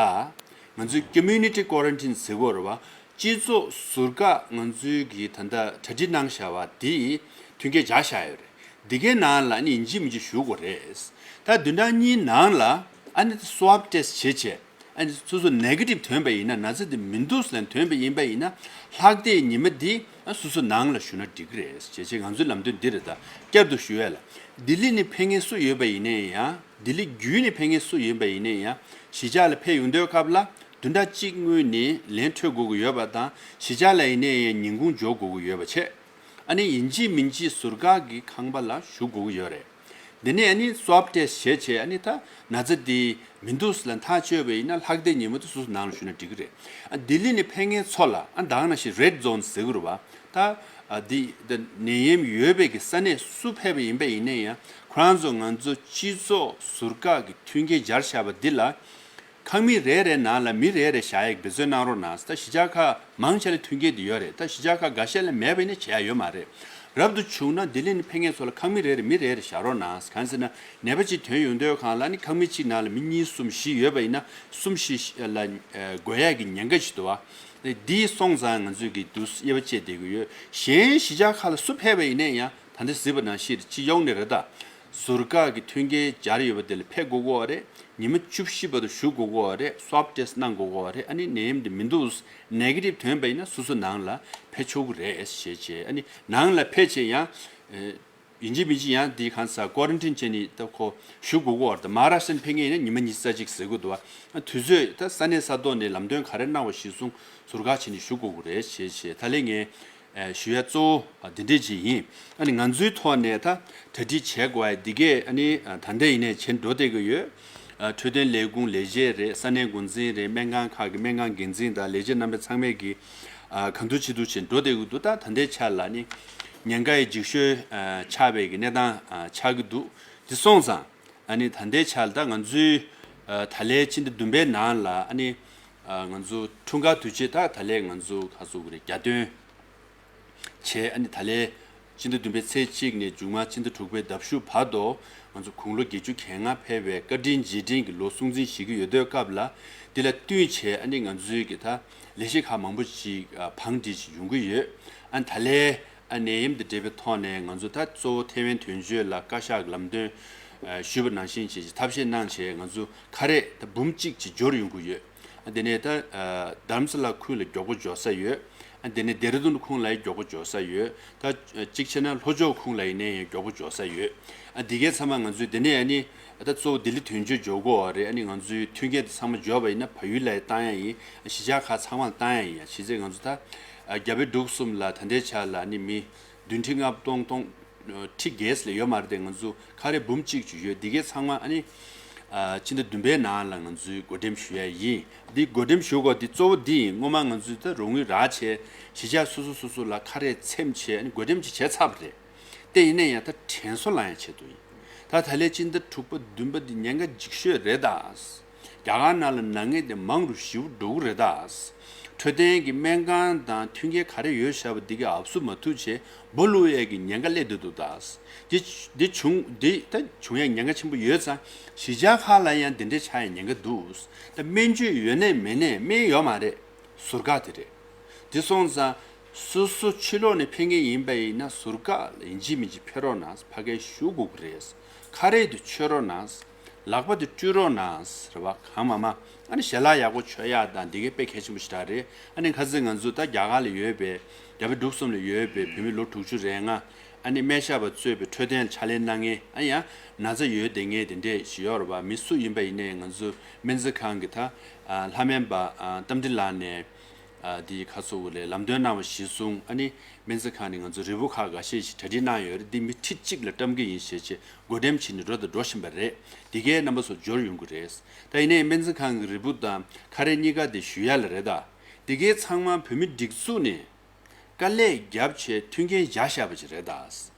ང་ཚོའི་community quarantine ཟེར་གོ་རེད་བ། སྤྱི་ཚོགས་ཟུར་བཀག་ང་ཚོའི་གི་ད་ལྟ་གྲ་སྒྲིག་གནང་བཞག་པ་དེ་མཐུན་རྐྱེན་སྦྱར་བཞག་ཡོད་རེད། འདི་གའི་ནང་ལ་ཨ་ནི་ཡིན་གཅིག་མིན་གཅིག་ཞུགས་དགོས་རེད། ད་བདུན་ཕྲག་གཉིས་ནང་ལ་ཨ་ནི་swab test བྱེད་བྱས་ཨ་ནི་སོ་སོ་negative ཐོན་པ་ཡིན་ན། ན་ཚ་དེ་མི་འདུག་ཟེར་ཐོན་པ་ཡིན་པ་ཡིན་ན་ལྷག་བསྡད་ཉི་མ་འདི་ཨ་སོ་སོ་ནང་ལ་བཞུགས་ན་འགྲིག་གི་རེད་ཅེས་ང་ཚོའི་ལམ་སྟོན་འདི་རེད། ད་བསྐྱར་དུ་ཞུ་ཡ་ལ་ལྡི་ལི་ནས་ཕེབས་མཁན་སུ་ཡོད་པ་ཡིན་ནའི་ཡང་། ལྡི་ལི་བརྒྱུད་ནས་ཕེབས་མཁན་སུ་ཡིན་པ་ཡིན་ནའི་ཡང་གཞིས་ཆགས་ལ་ཕེབས་ཡོང་དུས་སྐབས་ལ་བདུན་ཕྲག་གཅིག་སྔོན་ནས་ལན་འཕྲོད་དགོས་ཀྱི་ཡོད་པ་དང་། གཞིས་ཆགས་ལ་ཡིན་ནའི་ཡང་ཉིན་གུང་འབྱོར་དགོས་ཀྱི་ཡོད་པ་བྱས། ཨ་ནི་ཡིན་གཅིག་མིན་གཅིག་ཟུར་བཀག་གི་ཁང་པ་ལ་བཞུགས་དགོས་ཀྱི་ཡོད་རེད། དེ་ནས་ཨ་ནི་swab test བྱས་བྱས་ཨ་ནི་ད་ན་ཚ་འདི་མི་འདུག་ལ་ཐག་ཆོད་པ་ཡིན་ན་ལྷག་བསྡད་ཉི་མ་དེ་སོ་སོ་ནང་ལ་བཞུགས་ན་འགྲིག་གི་རེད། ཨ་ལྡི་ལི་ནས་ཕེབས་མཁན་ཚོ་ལ་ཨ་ད་ག་ནང་བཞིན་red zone ཟེར་གི་རེད་བ། ད་ཨ་འདི་ད་ནད་ཡམས་ཡོད་པའི་གི་ས་གནས་སུ་ཕེབས་པ་ཡིན་པ་ཡིན་ནའི་ཡང་ཁོ་རང་ཚོ་ང་ཚོ་སྤྱི་ཚོགས་ཟུར་བཀག་གི་མཐུན་རྐྱེན་སྦྱར་བཞག་པ་འདི་ལ་ཁང་མིག་རེ་རེ་ནང་ལ་མི་རེ་རེ་བཞག་ཡག་འབད་བརྩོན་གནང་རོགས་གནང་། ད་གཞིས་ཆགས་ཁག་མང་ཆེ་ལ་མཐུན་རྐྱེན་འདི་ཡོད་རེད། ད་གཞིས་ཆགས་ཁག་འགའ་ཤས་ལ་མེད་པ་ཡིན་ན་བྱེད་ཡག་ཡོད་མ་རེད། རབ་ཏུ་བྱུང་ན་ལྡི་ལི་ནས་ཕེབས་མཁན་ཚོ་ལ་ཁང་མིག་རེ་རེ་མི་རེ་རེ་བཞག་རོགས་གནང་། གང་ཟེར་ན་ནད་པ་གཅིག་ཐོན་ཡོང་དུས་སྒང་ལ་ནི་ཁང་མིག་གཅིག་ནང་ལ་མི་གཉིས་གསུམ་བཞི་ཡོད་པ་ཡིན་ན་གསུམ་བཞི་ལ་འགོས་ཡག་གི་ཉེན་ཁ་ཞིག་འདུག་བ། འདི་སོང་ཙང་ང་ཚོས་ཀྱི་དུས་དབྱེ་བ་བཅད་བསྡད་ཀྱི་ཡོད། གཞན་གཞིས་ཆགས་ཁག་ལ་སུ་ཕེབས་པ་ཡིན་ནའི་ཡང་ད་ལྟ་གཟིགས་པ་ནང་བཞིན་སྤྱི་ཡོངས་ནས་རེད། ད་ཟུར་བཀག་གི་མཐུན་རྐྱེན་སྦྱར་ཡོད་པ་དེ་ལ་ཕེབས་དགོས་ཀྱི་ཡོད་རེད། ཉི་མ་བཅུ་བཞི་བར་དུ་བཞུགས་དགོས་ཀྱི་ཡོད་རེད། swab test གནང་དགོས་ཀྱི་ཡོད་རེད། ཨ་ནི་ནད་ཡམས་དེ་མི་འདུག་negative ཐོན་པ་ཡིན་ན་སོ་སོ་ནང་ལ་ཕེབས་ཆོག་གི་རེད་ཞེས་བྱས། ཨ་ནི་ནང་ལ་ཕེབས་བྱས་ཡང་ཡིན་གཅིག་མིན་གཅིག་ཡང་འདི་གང་ཟེར་quarantine བྱས་ནས་ད་ཁོ་བཞུགས་དགོས་ཀྱི་ཡོད་རེད། ད་མ་ཧཱ་རཱ་ཤི་ཊ་ནས་ཕེབས་མཁན་ཡིན་ན་ཉི་མ་ཉི་ཤུ་རྩ་གཅིག་ཟེར་གྱི་འདུག་བ། དུས་ཚོད་ད་ས་གནས་ས་ཐོག་ནས་ལམ་སྟོན་ག་རེ་གནང་བ་གཞིར་བཟུང་ཟུར་བཀག་བྱས་ནས་བཞུགས་དགོས་ཀྱི་རེད་ཞེས་བྱས། ད་ལན་ངས་ཞུ་ཡ་གཙོ་བོ་འདི་འདྲས་ཅིག་ཡིན། ཨ་ནི་ང་ཚོའི་ཐོག་ནས་ད་གྲ་སྒྲིག་བྱེད་དགོས་ཡ་འདི་གས་ཨ་ནི་ད་ལྟ་ཡིན་ནའི་བྱེད་འགྲོ་བསྡད་ཀྱི་ཡོད། འཕྲོད་བསྟེན་ལས་ཁུངས་ལས་བྱེད་རེད། ས་གནས་འགོ་འཛིན་རེད། སྨན་ཁང་ཁག་གི་སྨན་ཁང་འགན་འཛིན་དང་ལས་བྱེད་རྣམ་པ་ཚང་མས་ཀྱི་གང་ཐུབ་ཅི་ཐུབ་བྱས་འགྲོ་བསྡད་ཀྱི་འདུག་ད་ད་ལྟའི་ཆ་ལ་ནི་ཉེན་ཁ་ཡི་འཇིགས་ཤོས་ཆགས་པའི་གི་གནས་སྟངས་ཆགས་ཀྱི་འདུག་དེ་སོང་ཙང་ཨ་ནི་ད་ལྟའི་ཆ་ལ་ད་ང་ཚོའི་ད་ལན་སྤྱི་ཟླ་བདུན་པའི་ནང་ལ་ཨ་ནི་ང་ཚོ་འཁྲུངས་སྐར་དུས་ཆེན་ད་ད་ལན་ང་ཚོ་ག་ཚོད་རེད། གྱ་སྟོན་བྱས། ཨ་ནི་ད་ལན་སྤྱི་ཟླ་བདུན་པའི་ཚེས་གཅིག་ནས་མཇུག་མ་སྤྱི་ཟླ་དྲུག་པའི་ཟླ་གཞུག་བར་དུ་ང་ཚོ་དགུང་ལོ་བརྒྱད་ཅུ་གྱ་ལྔ་ཕེབས་པའི་བཀའ་དྲིན་རྗེས་དྲན་གྱི་ལོ་སྲུང་བརྩི་ཞུ་གི་ཡོད་དུས་སྐབས་ལ། འདི་ལ་བསྟུན་བྱས་ཨ་ནི་ང་ཚོའི་གི་ད་ལས་གཞི་ཁག་མང་པོ་ཞིག་བང་སྒྲིག་ཅིག་ཡོང་གི་ཡོད། ཨ་ནི་ད་ལན་ཨ་ནད་ཡམས་དང་འབྲེལ་བའི་ཐོག་ནས་ང་ཚོ་ད་གཙོ་བོ་ཐེ་ཝན་དོན་གཅོད་ལ་བཀའ་ཤག་གི་ལམ་སྟོན་ཞུས་པ་ནང་བཞིན་བྱས་ཐབས་ཤེས་གནང་བྱས་ང་ཚོ་ཁ་རས་ད་འབུམ་གཅིག་ཅིག་འབྱོར་ཡོང་གི་ཡོད། དེ་ནས་ད་རྡ་རམ་ས་ལ་ཁུལ་ལ་མགྱོགས་པོ་འབྱོར་ས་ཡོད། དེ་ནས་ལྡེ་ར་ལྡུན་ཁུལ་ལ་ཡང་མགྱོགས་པོ་འབྱོར་ས་ཡོད། ད་གཅིག་བྱས་ན་ལྷོ་ཕྱོགས་ཁུལ་ལ་ཡིན་ནའི་ཡང་མགྱོགས་པོ་འབྱོར་ས་ཡོད། འདི་གའི་ཚང་མ་ང་ཚོས་དེ་ནས་ཨ་ནི་ད་གཙོ་བོ་ལྡི་ལི་དོན་གཅོད་འབྱོར་དགོས་པ་རེད། ཨ་ནི་ང་ཚོའི་མཐུན་རྐྱེན་དེ་ཚང་མ་འབྱོར་བ་ཡིན་ན་བལ་ཡུལ་ལ་ཡང་བཏང་ཡ་ཡིན། གཞིས་ཆགས་ཁག་ཚང་མ་ལ་བཏང་ཡ་ཡིན། གཞི་རྩའི་ང་ཚོ་ད་རྒྱ་བལ་འབྲུག་གསུམ་ལ་ད་ལྟའི་ཆ་ལ་ཨ་ནི་མི་བདུན་ཁྲི་ལྔ་སྟོང་སྟོང་ཁྲི་བརྒྱད་ལས་ཡོད་མ་རེད་དེ། ང་ཚོ་ཁ་རས་འབུམ་གཅིག་ཅིག་ཡོད། འདི་གའི་ཚང་མ་ཨ་ནི་ཨ་སྤྱི་ཟླ་བདུན་པའི་ནང་ལ་ང་ཚོས་བགོ་འགྲེམས་ཞུ་ཡ་ཡིན། འདི་བགོ་འགྲེམས་ཞུ་དགོས་འདི་གཙོ་བོ་འདི་ཡིན། སྔོན་མ་ང་ཚོས་ད་རོགས་དངུལ་རག་བྱས་གཞིས་ཆགས་སོ་སོ་སོ་སོ་ལ་ཁ་རས་འཚེམ་བྱས་ཨ་ནི་བགོ་འགྲེམས་ཅིག་བྱས་ཚར་བ་རེད། དེ་ཡིན་ན་ཡང་ད་དྲན་གསོ་ལེན་ཡ་ཆེད་དུ་ཡིན། ད་ད་ལན་སྤྱི་ཟླ་དྲུག་པ་བདུན་པ་འདི་ཉེན་ཁ་འཇིགས་ཤོས་རེད་ད། རྒྱ་གར་ནང་ལ་ན་མཁན་དེ་མང་རུ་ཞེ་པོ་འགྲོ་གི་རེད་ད། འཕྲོད་བསྟེན་གྱི་སྨན་ཁང་དང་མཐུན་རྐྱེན་ག་རེ་ཡོད་བཞག་པ་འདི་གའི་ཨབ་སུ་མ་ཐུག་བྱས་སྦོ་ལུག་ཡས་ཀྱི་ཉེན་ཁ་སླེབས་བསྡད་འདུག་ད། འདི་འདི་བྱུང་འདི་ད་བྱུང་ཡས་ཉེན་ཁ་ཆེན་པོ་ཡོད་ཙང་གཞིས་ཆགས་ཁག་ལ་ཡང་འདི་འདྲའི་ཆགས་ཡས་ཉེན་ཁ་འདུག་ད་སྨན་བཅོས་ཡོད་ནའི་མེད་ནའི་སྨན་ཡོད་མ་རེད། ཟུར་བཀག་དེ་རེད། དེ་སོང་ཙང་སོ་སོ་ཕྱི་ལོགས་ནས་ཕེབས་མཁན་ཡིན་པ་ཡིན་ན་ཟུར་བཀག་ལ་ཡིན་གཅིག་མིན་གཅིག་ཕེབས་རོགས་གནང་། ཕ་གིར་བཞུགས་དགོས་ཀྱི་རེད། ཁ་རས་དེ་མཆོད་རོགས་གནང་། ལག་པ་དེ་བཀྲུ་རོགས་གནང་ཟེར་བ་གང་མ་མ། ཨ་ནི་ཞལ་ལག་ཡག་པོ་མཆོད་ཡག་དང་འདི་གའི་དཔེ་གལ་ཆེན་པོ་ཞེ་དྲག་རེད། ཨ་ནི་ཁ་སང་ང་ཚོ་ད་རྒྱ་གར་ལ་ཡོད་པའི་རྒྱ་བལ་འབྲུག་གསུམ་ལ་ཡོད་པའི་བོད་མི་ལོ་དྲུག་ཅུ་རེ་ལྔ། ཨ་ནི་སྨན་ཞབས་པ་གཙོས་པའི་འཕྲོད་བསྟེན་ལ་ཕྱག་ལས་གནང་མཁན། ཨ་ཡང་ན་ཚ་ཡོད་བསྡད་མཁན་དེ་འདྲས་ཞིག་ཡོད་རེད་པ། མི་སུ་ཡིན་པ་ཡིན་ནའི་ང་ཚོ་སྨན་རྩིས་ཁང་གི་ད་ལྷ་སྨན་པ་རྟ་མགྲིན་ལགས་ནས། ཨ་འདི་ཁ་སོ་བོ་ལས་ལམ་སྟོན་གནང་བ་གཞིར་བཟུང་། ཨ་ནི་སྨན་རྩིས་ཁང་ནས་ང་ཚོ་རིལ་བུ་ཁག་འགའ་ཤས་ཤིག་གྲ་སྒྲིག་གནང་ཡོད་རེད། འདི་མི་ཁྲི་གཅིག་ལ་བཀྲམ་གི་ཡིན་ཞེས་བྱས་བགོ་འགྲེམས་བྱས་ནས་འགྲོ་དང་འགྲོ་བཞིན་པ་རེད། འདི་གའི་རྣམ་པ་ཚོ་འབྱོར་ཡོང་གི་རེད། ད་ཡིན་ནའི་སྨན་རྩིས་ཁང་གི་རིལ་བུ་དང་ཁ་རས་གཉིས་ཀ་དེ་ཞུ་ཡ་ལ་རེད་ད། འདི་གའི་ཚང་མ་བོད་མི་སྒྲིག་འཛུགས་ནས་དཀའ་ལས་བརྒྱབ་བྱས་མཐུན་རྐྱེན་སྦྱར་བཞག་པ་ཅིག་རེད་ད།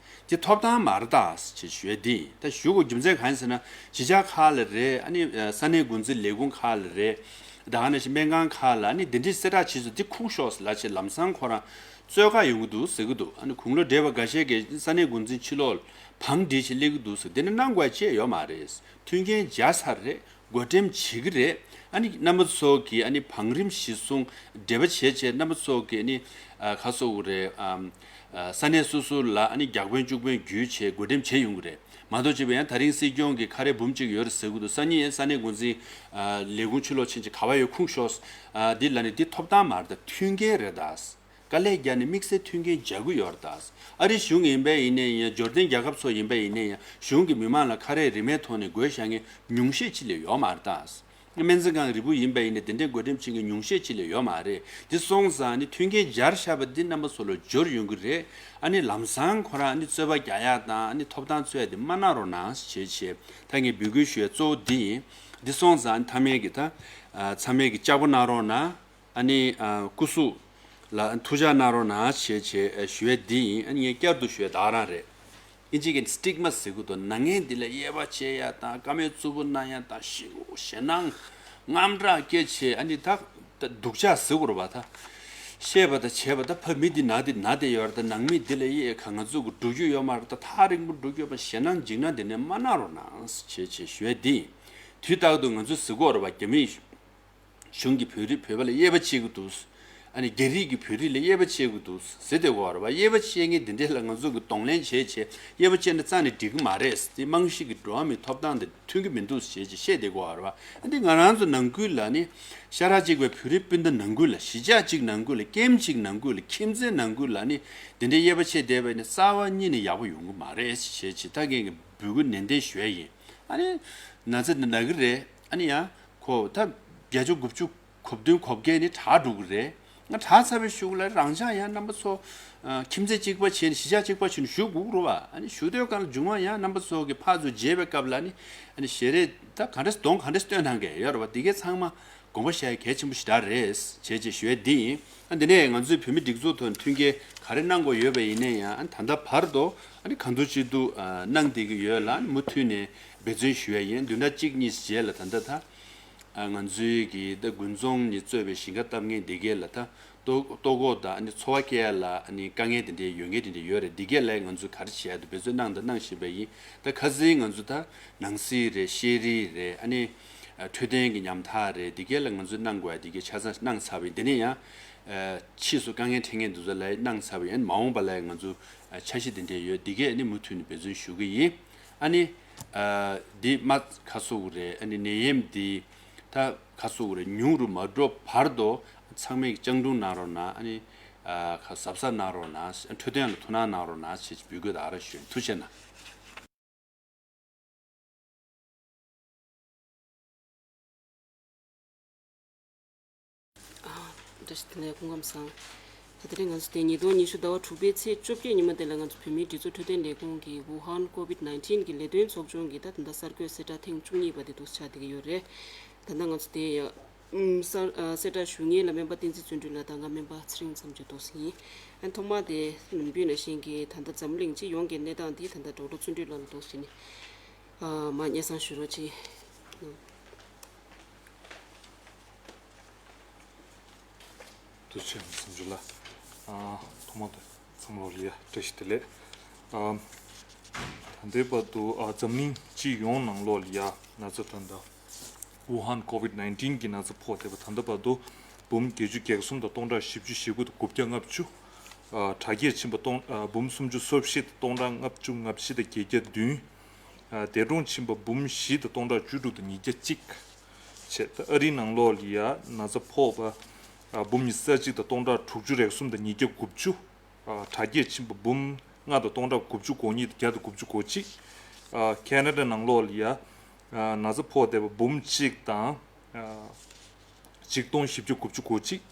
དེ་ཐོབ་ཐང་མ་རེད་ད་ཅེས་ཞུ་ཡ་འདི་ཡིན། ད་ཞུ་དགོས་རྒྱུ་མཚན་གང་ཡིན་ཟེར་ན། གཞིས་ཆགས་ཁག་ལ་རེད། ཨ་ནི་ས་གནས་འགོ་འཛིན་ལས་ཁུངས་ཁག་ལ་རེད། ད་ག་ནང་བཞིན་སྨན་ཁང་ཁག་ལ། ཨ་ནི་འདི་འདྲའི་གསལ་བསྒྲགས་བྱས་སོང་། འདི་ཁུངས་ཤོར་ཟེར་ལབ་བྱས་ལམ་སང་ཁོ་རང་རྩོད་ག་ཡོང་གི་འདུག་ཟེར་གི་འདུག་ཨ་ནི་དགུང་ལོ་བགྲེས་པ་འགའ་ཤས་ཀྱིས་ས་གནས་འགོ་འཛིན་ཕྱི་ལོགས་ལ་བང་སྒྲིག་བྱས་སླེབས་ཀྱི་འདུག་ཟེར། དེ་ནི་གནང་དགོས་ཅེས་ཡོད་མ་རེད། མཐུན་རྐྱེན་སྦྱར་ཚར་རེད། བགོ་འགྲེམས་བྱེད་ཀྱི་རེད། ཨ་ནི་རྣམ་པ་ཚོ་གིས་ཨ་ནི་བང་རིམ་གཞིར་བཟུང་འབྲེལ་བ་བྱས་བྱས། རྣམ་པ་ཚོ་གིས་ཨ་ནི་ཨ་ཁ་སོ་བོ་རེད། ཨམ་ཨ་ས་གནས་སོ་སོ་ལ་ཨ་ནི་བརྒྱ་དཔོན་བཅུ་དཔོན་བརྒྱུད་བྱས་བགོ་འགྲེམས་བྱས་ཡོང་གི་རེད། མ་གཏོགས་བྱས་པ་ཡང་ད་རིང་སྲིད་སྐྱོང་གི་ཁ་རས་འབུམ་གཅིག་ཡོད་རེད་ཟེར་གི་འདུག་སང་ཉིན་ཡང་ས་གནས་འགོ་འཛིན་ཨ་ལས་ཁུངས་ཕྱི་ལོགས་ཕྱིན་བྱས་ག་པར་ཡོད་ཁུངས་ཤོར། ཨ་འདི་ལ་ནི་འདི་ཐོབ་ཐང་མ་རེད་ད། མཐུན་རྐྱེན་རེད་ད། དཀའ་ལས་བརྒྱབ་ནས་དམིགས་བསལ་མཐུན་རྐྱེན་སྦྱར་གྱི་ཡོད་རེད་ད། ཨ་རི་གཞུང་ཡིན་པ་ཡིན་ནའི་ཡང་། འབྱོར་ལྡན་རྒྱལ་ཁབ་ཚོ་ཡིན་པ་ཡིན་ནའི་ཡང་། གཞུང་གིས་མི་མང་ལ་ཁ་རས་རིན་མེད་ཐོག་ནས་བགོས་བཞག་མཁན་ཉུང་ཤས་ཅིག་ལས་ཡོད་མ་རེད་ད། སྨན་རྩིས་ཁང་རིལ་བུ་ཡིན་པ་ཡིན་ནའི་དེ་འདྲའི་བགོ་འགྲེམས་བྱེད་མཁན་ཉུང་ཤས་ཅིག་ལས་ཡོད་མ་རེད། དེ་སོང་ཙང་ནི་མཐུན་རྐྱེན་སྦྱར་བཞག་པ་འདི་རྣམ་པ་ཚོ་ལ་འབྱོར་ཡོང་གི་རེད། ཨ་ནི་ལམ་སང་ཁོ་རང་ནི་རྩོད་པ་རྒྱག་ཡག་དང་། ཨ་ནི་ཐོབ་ཐང་རྩོད་ཡག་དེ་མ་གནང་རོགས་གནང་ཞེས་བྱས་ད་ངས་འབོད་སྐུལ་ཞུ་ཡ་གཙོ་བོ་འདི་ཡིན། འདི་སོང་ཙང་ནི་མཐའ་མའི་གི་ད་ཚང་མས་གི་ལྕགས་པོ་གནང་རོགས་གནང་། ཨ་ནི་ཨ་སྐུ་གཟུགས་ལ་ཐུགས་ཅག་གནང་རོགས་གནང་ཞེས་བྱས་ཨ་ཞུ་ཡས་འདི་ཡིན། ཨ་ནི་ངས་བསྐྱར་དུ་ཞུ་ཡས་ད་ག་རང་རེད། ཨིན་ཇི་གི་སི་ཊིག་མ་ཟེར་གི་འདུག་ན་ངས་འདི་ལ་དབྱེ་བ་ཕྱེ་ཡ་དང་། དཀའ་མོལ་རྩུབ་པོ་གནང་ཡ་དང་། ཞེ་ཞེད་སྣང་དངངས་སྐྲག་སྐྱེ་བྱས། ཨ་ནི་ད་ད་སྡུག་ཅག་ཟེར་དགོས་རེད་པ། ད་བཤད་པ་དང་བྱས་པ་ད་ཕ་མི་འདི་ན་འདི་ན་བསྡད་ཡོད་རེད། ད་ནང་མི་འདི་ལ་དབྱེ་ག་ང་ཚོ་གི་འགྲོ་རྒྱུ་ཡོད་མ་རེད། ད་ཐག་རིང་པོ་འགྲོ་རྒྱུ་ཡོད་པ། ཞེད་སྣང་འཇིགས་སྣང་འདི་ནས་མ་གནང་རོགས་གནང་ཞེས་བྱས་ཞུ་ཡས་འདི་ཡིན། དུས་རྟག་ཏུ་ང་ཚོས་ཟེར་གི་ཡོད་རེད་པ། རྒྱ་མི་གཞུང་གིས་བོད་རིགས་བོད་པ་ལ་དབྱེ་བ་ཕྱེ་གི་འདུག་ཨ་ནི་རྒྱ་རིགས་ཀྱིས་བོད་རིགས་ལ་དབྱེ་བ་ཕྱེ་གི་འདུག་ཟེར་བསྡད་ཀྱི་ཡོད་རེད་པ། དབྱེ་བ་ཕྱེ་མཁན་འདི་འདྲས་ལ་ང་ཚོ་གིས་གདོང་ལེན་བྱས་བྱས། དབྱེ་བ་ཕྱེ་ན་རྩ་ནས་འགྲིག་གི་མ་རེད། དེ་རྨང་གཞི་གི་འགྲོ་བ་མིའི་ཐོབ་ཐང་དང་མཐུན་གྱི་མི་འདུག་ཞེས་བྱས་བཤད་བསྡད་ཀྱི་ཡོད་རེད་པ། ཨ་འདི་ང་རང་ཚོ་ནང་ཁུལ་ལ་ནི། ཤ་ཁྲག་གཅིག་པའི་བོད་རིགས་སྤུན་ཟླ་ནང་ཁུལ་ལ། གཞིས་ཆགས་གཅིག་ནང་ཁུལ་ལ། ཁྱིམ་གཅིག་ནང་ཁུལ་ལ། ཁྱིམ་མཚེས་ནང་ཁུལ་ལ་ནི་འདི་འདྲའི་དབྱེ་བ་ཕྱེ་བསྡད་པ་ནི་རྩ་བ་ཉིད་ནས་ཡག་པོ་ཡོང་གི་མ་རེད་ཞེས་བྱས་ད་ངས་འབོད་སྐུལ་ནན་ཏན་ཞུ་ཡ་ཡིན། ཨ་ནི་ན་ཚ་འདི་ན་གི་རེད། ཨ་ནི་ཡང་ཁོ་ད་བརྒྱད་ཅུ་དགུ་བཅུ་གོ་བདུན་གོ་བརྒྱད་ནི་དྲག་འགྲོ་གི་རེད། ང་དྲག་ཚར་བའི་གཞུག་ལ་རང་ཅག་ཡང་རྣམ་པ་ཚོ་ཨ་ཁྱིམ་མཚེས་གཅིག་པ་བྱས་ནས་གཞིས་ཆགས་གཅིག་པ་བྱས་ནས་བཞུགས་དགོས་རེད་པ། ཨ་ནི་བཞུགས་དུས་སྒང་ལ་མཇུག་མ་ཡང་རྣམ་པ་ཚོ་གི་ཕར་ཚུར་མཇལ་བའི་སྐབས་ལ་ནི། ཨ་ནི་ཞལ་རས་ད་ག་འདྲ་གདོང་ག་འདྲ་སྟོན་གནང་གི་ཡོད་རེད་པ། འདི་གའི་ཚང་མ་དགོངས་པ་བཞེས་གལ་ཆེན་པོ་ཞེ་དྲག་རེད་ཅེས་ཅེས་ཞུ་ཡས་འདི་ཡིན། ཨ་འདི་ནས་ང་ཚོའི་བོད་མི་སྒྲིག་འཛུགས་ཐོག་མཐུན་རྐྱེན་ག་རེ་གནང་དགོས་ཡོད་པ་ཡིན་ནའི་ཡང་། ཨ་ད་ལྟ་བར་དུ་ཨ་ནི་གང་ཐུབ་ཅི་ཐུབ་ཨ་གནང་བསྡད་ཀྱི་ཡོད་ལ། ཨ་ནི་མུ་མཐུད་ནས་འབད་བརྩོན་ཞུ་ཡས་ཡིན། བདུན་ཕྲག་གཅིག་གཉིས་རྗེས་ལ་ད་ལྟ་ད་ཨ་ང་ཚོའི་གི་ད་དགུན་ཚོང་ནས་གཙོས་པའི་ཞིང་ཁ་བཏབ་མཁན་འདི་གས་ལ་ད་ལྟོ་ལྟོ་གོས་དང་། ཨ་ནི་འཚོ་བ་སྐྱེལ་ཡ་ལ་ཨ་ནི་དཀའ་ངལ་དེ་འདྲའི་ཡོད་མཁན་དེ་འདྲ་ཡོད་རེད། འདི་གས་ལ་ང་ཚོས་ག་རེ་བྱེད་ཡ་འདུག་འབད་བརྩོན་གནང་དང་གནང་བཞིན་པ་ཡིན། ད་ཁ་སང་ང་ཚོ་ད་ནང་སྲིད་རེད། ཤེས་རིག་རེད། ཨ་ནི་འཕྲོད་བསྟེན་གྱི་ཉམ་ཐག་རེད། འདི་གས་ལ་ང་ཚོས་གནང་དགོས་ཡ་འདི་གས་ཆ་ཚང་གནང་ཚར་བ་ཡིན། དེ་ནས་ཡང་ཕྱིས་སུ་དཀའ་ངལ་འཕྲད་མཁན་འདི་ཚོ་ལ་གནང་ཚར་བ་ཡིན། མ་འོངས་པ་ལ་ང་ཚོ་འཆར་གཞི་དེ་འདྲ་ཡོད། འདི་གས་ནི་མུ་མཐུད་ནས་འབད་བརྩོན་ཞུ་གི་ཡིན། ཨ་ནི་འདི་མ་ཁ་སོ་རེད། ཨ་ནི་ནད་ཡམས་འདི་ད་ཁ་སོ་རེད། ཉུང་རུ་མ་འགྲོ་བར་དུ་ཚང་མས་སྤྱང་གྲུང་གནང་རོགས་གནང་། ཨ་ནི་ཨ་གཟབ་གཟབ་གནང་རོགས་གནང་། འཕྲོད་བསྟེན་ལ་ཐུགས་སྣང་གནང་རོགས་གནང་ཞེས་འབོད་སྐུལ་ད་ག་རང་ཞུ་ཡིན། ཐུགས་རྗེ་གནང་། བཀྲ་ཤིས་བདེ་ལེགས། སྐུ་ཁམས་བཟང་། ད་དེ་རིང་ང་ཚོ་དེ་ཉིས་སྟོང་ཉི་ཤུ་ཟླ་བ་དྲུག་པའི་ཚེས་བཅོ་བརྒྱད་ཉིན་མོ་དེ་ལ་ང་ཚོ་བོད་མིའི་སྒྲིག་འཛུགས་འཕྲོད་བསྟེན་ལས་ཁུངས་ཀྱི་ཝུ་ཧན་ཀོ་བིད་ནའིན་ཊིན་གྱི་ལས་དོན་ཚོགས་ཆུང་གི་ད་ད་ལྟ་གསར་འགོད་གསལ་བསྒྲགས་ཐེངས་བཅུ་གཉིས་པ་དེ་འདུག་ཆགས་བསྡད་ཀྱི་ཡོད་རེད། ད་ལྟ་ང་ཚོ་དེ་ཡ་ཨུམ་གསར་ཨ་གསལ་བསྒྲགས་ཞུ་མཁན་ལ་སྨན་པ་བསྟན་འཛིན་བརྩོན་འགྲུས་ལགས་དང་ང་སྨན་པ་ཚེ་རིང་མཚམས་གཅོད་འདུག་ཟིན་ཡིན། ཨ་ཐོག་མ་དེ་ནམ་རྒྱུན་ནང་བཞིན་གྱི་ད་ལྟ་འཛམ་གླིང་སྤྱི་ཡོངས་ཀྱི་གནས་སྟངས་དེ་ད་ལྟ་ཌོག་ཊར་བརྩོན་འགྲུས་ལགས་ལ་འདུག་ཟིན་ནས་ཨ་མ་སྙན་སེང་ཞུ་རོགས་གྱིས། ཐུགས་རྗེ་ཆེ་བསམ་ཞུ་ལ། ཨ་ཐོག་མ་དེ་ཚང་མ་ལ་ཡ་བཀྲ་ཤིས་བདེ་ལེགས། ཨ་ད་ལྟའི་བར་དུ་ཨ་འཛམ་གླིང་སྤྱི་ཡོངས་ནང་ལོགས་ལ་ཡ་ན་ཚ་ད་ལྟ་ཝུ་ཧན་ཀོ་བིད་ནའིན་ཊིན་གྱི་ན་ཚ་ཕོག་བསྡད་པ་ད་ལྟ་བར་དུ་འབུམ་བརྒྱད་ཅུ་གྱ་གསུམ་དང་སྟོང་ཕྲག་བཞི་བཅུ་ཞེ་དགུ་དང་དགུ་བརྒྱ་ལྔ་བཅུ། ཨ་དྲག་སྐྱེད་ཕྱིན་པ་སྟོང་ཨ་འབུམ་སུམ་ཅུ་སོ་བཞི་དང་སྟོང་ཕྲག་ལྔ་བཅུ་ང་བཞི་དང་བརྒྱད་བརྒྱ་བདུན། འདས་གྲོངས་ཕྱིན་པ་འབུམ་བཞི་དང་སྟོང་ཕྲག་བཅུ་དྲུག་དང་ཉིས་བརྒྱ་གཅིག་བྱས། ཨ་རིའི་ནང་ལོགས་ལ་ཡ་ན་ཚ་ཕོག་པ་འབུམ་ཉི་ཤུ་རྩ་གཅིག་དང་སྟོང་ཕྲག་དྲུག་ཅུ་རེ་གསུམ་དང་ཉིས་བརྒྱ་དགུ་བཅུ། དྲག་སྐྱེད་ཕྱིན་པ་འབུམ་ལྔ་དང་སྟོང་ཕྲག་དགུ་བཅུ་གོ་གཉིས་དང་བརྒྱ་དང་དགུ་བཅུ་གོ་གཅིག། ཁེ་ན་ཌ་ནང་ལོགས་ལ་ཡ་ན་ཚ་ཕོག་བསྡད་པ་འབུམ་གཅིག་དང་ཆིག་སྟོང་བཞི་བརྒྱ་དགུ་བཅུ་གོ་གཅིག།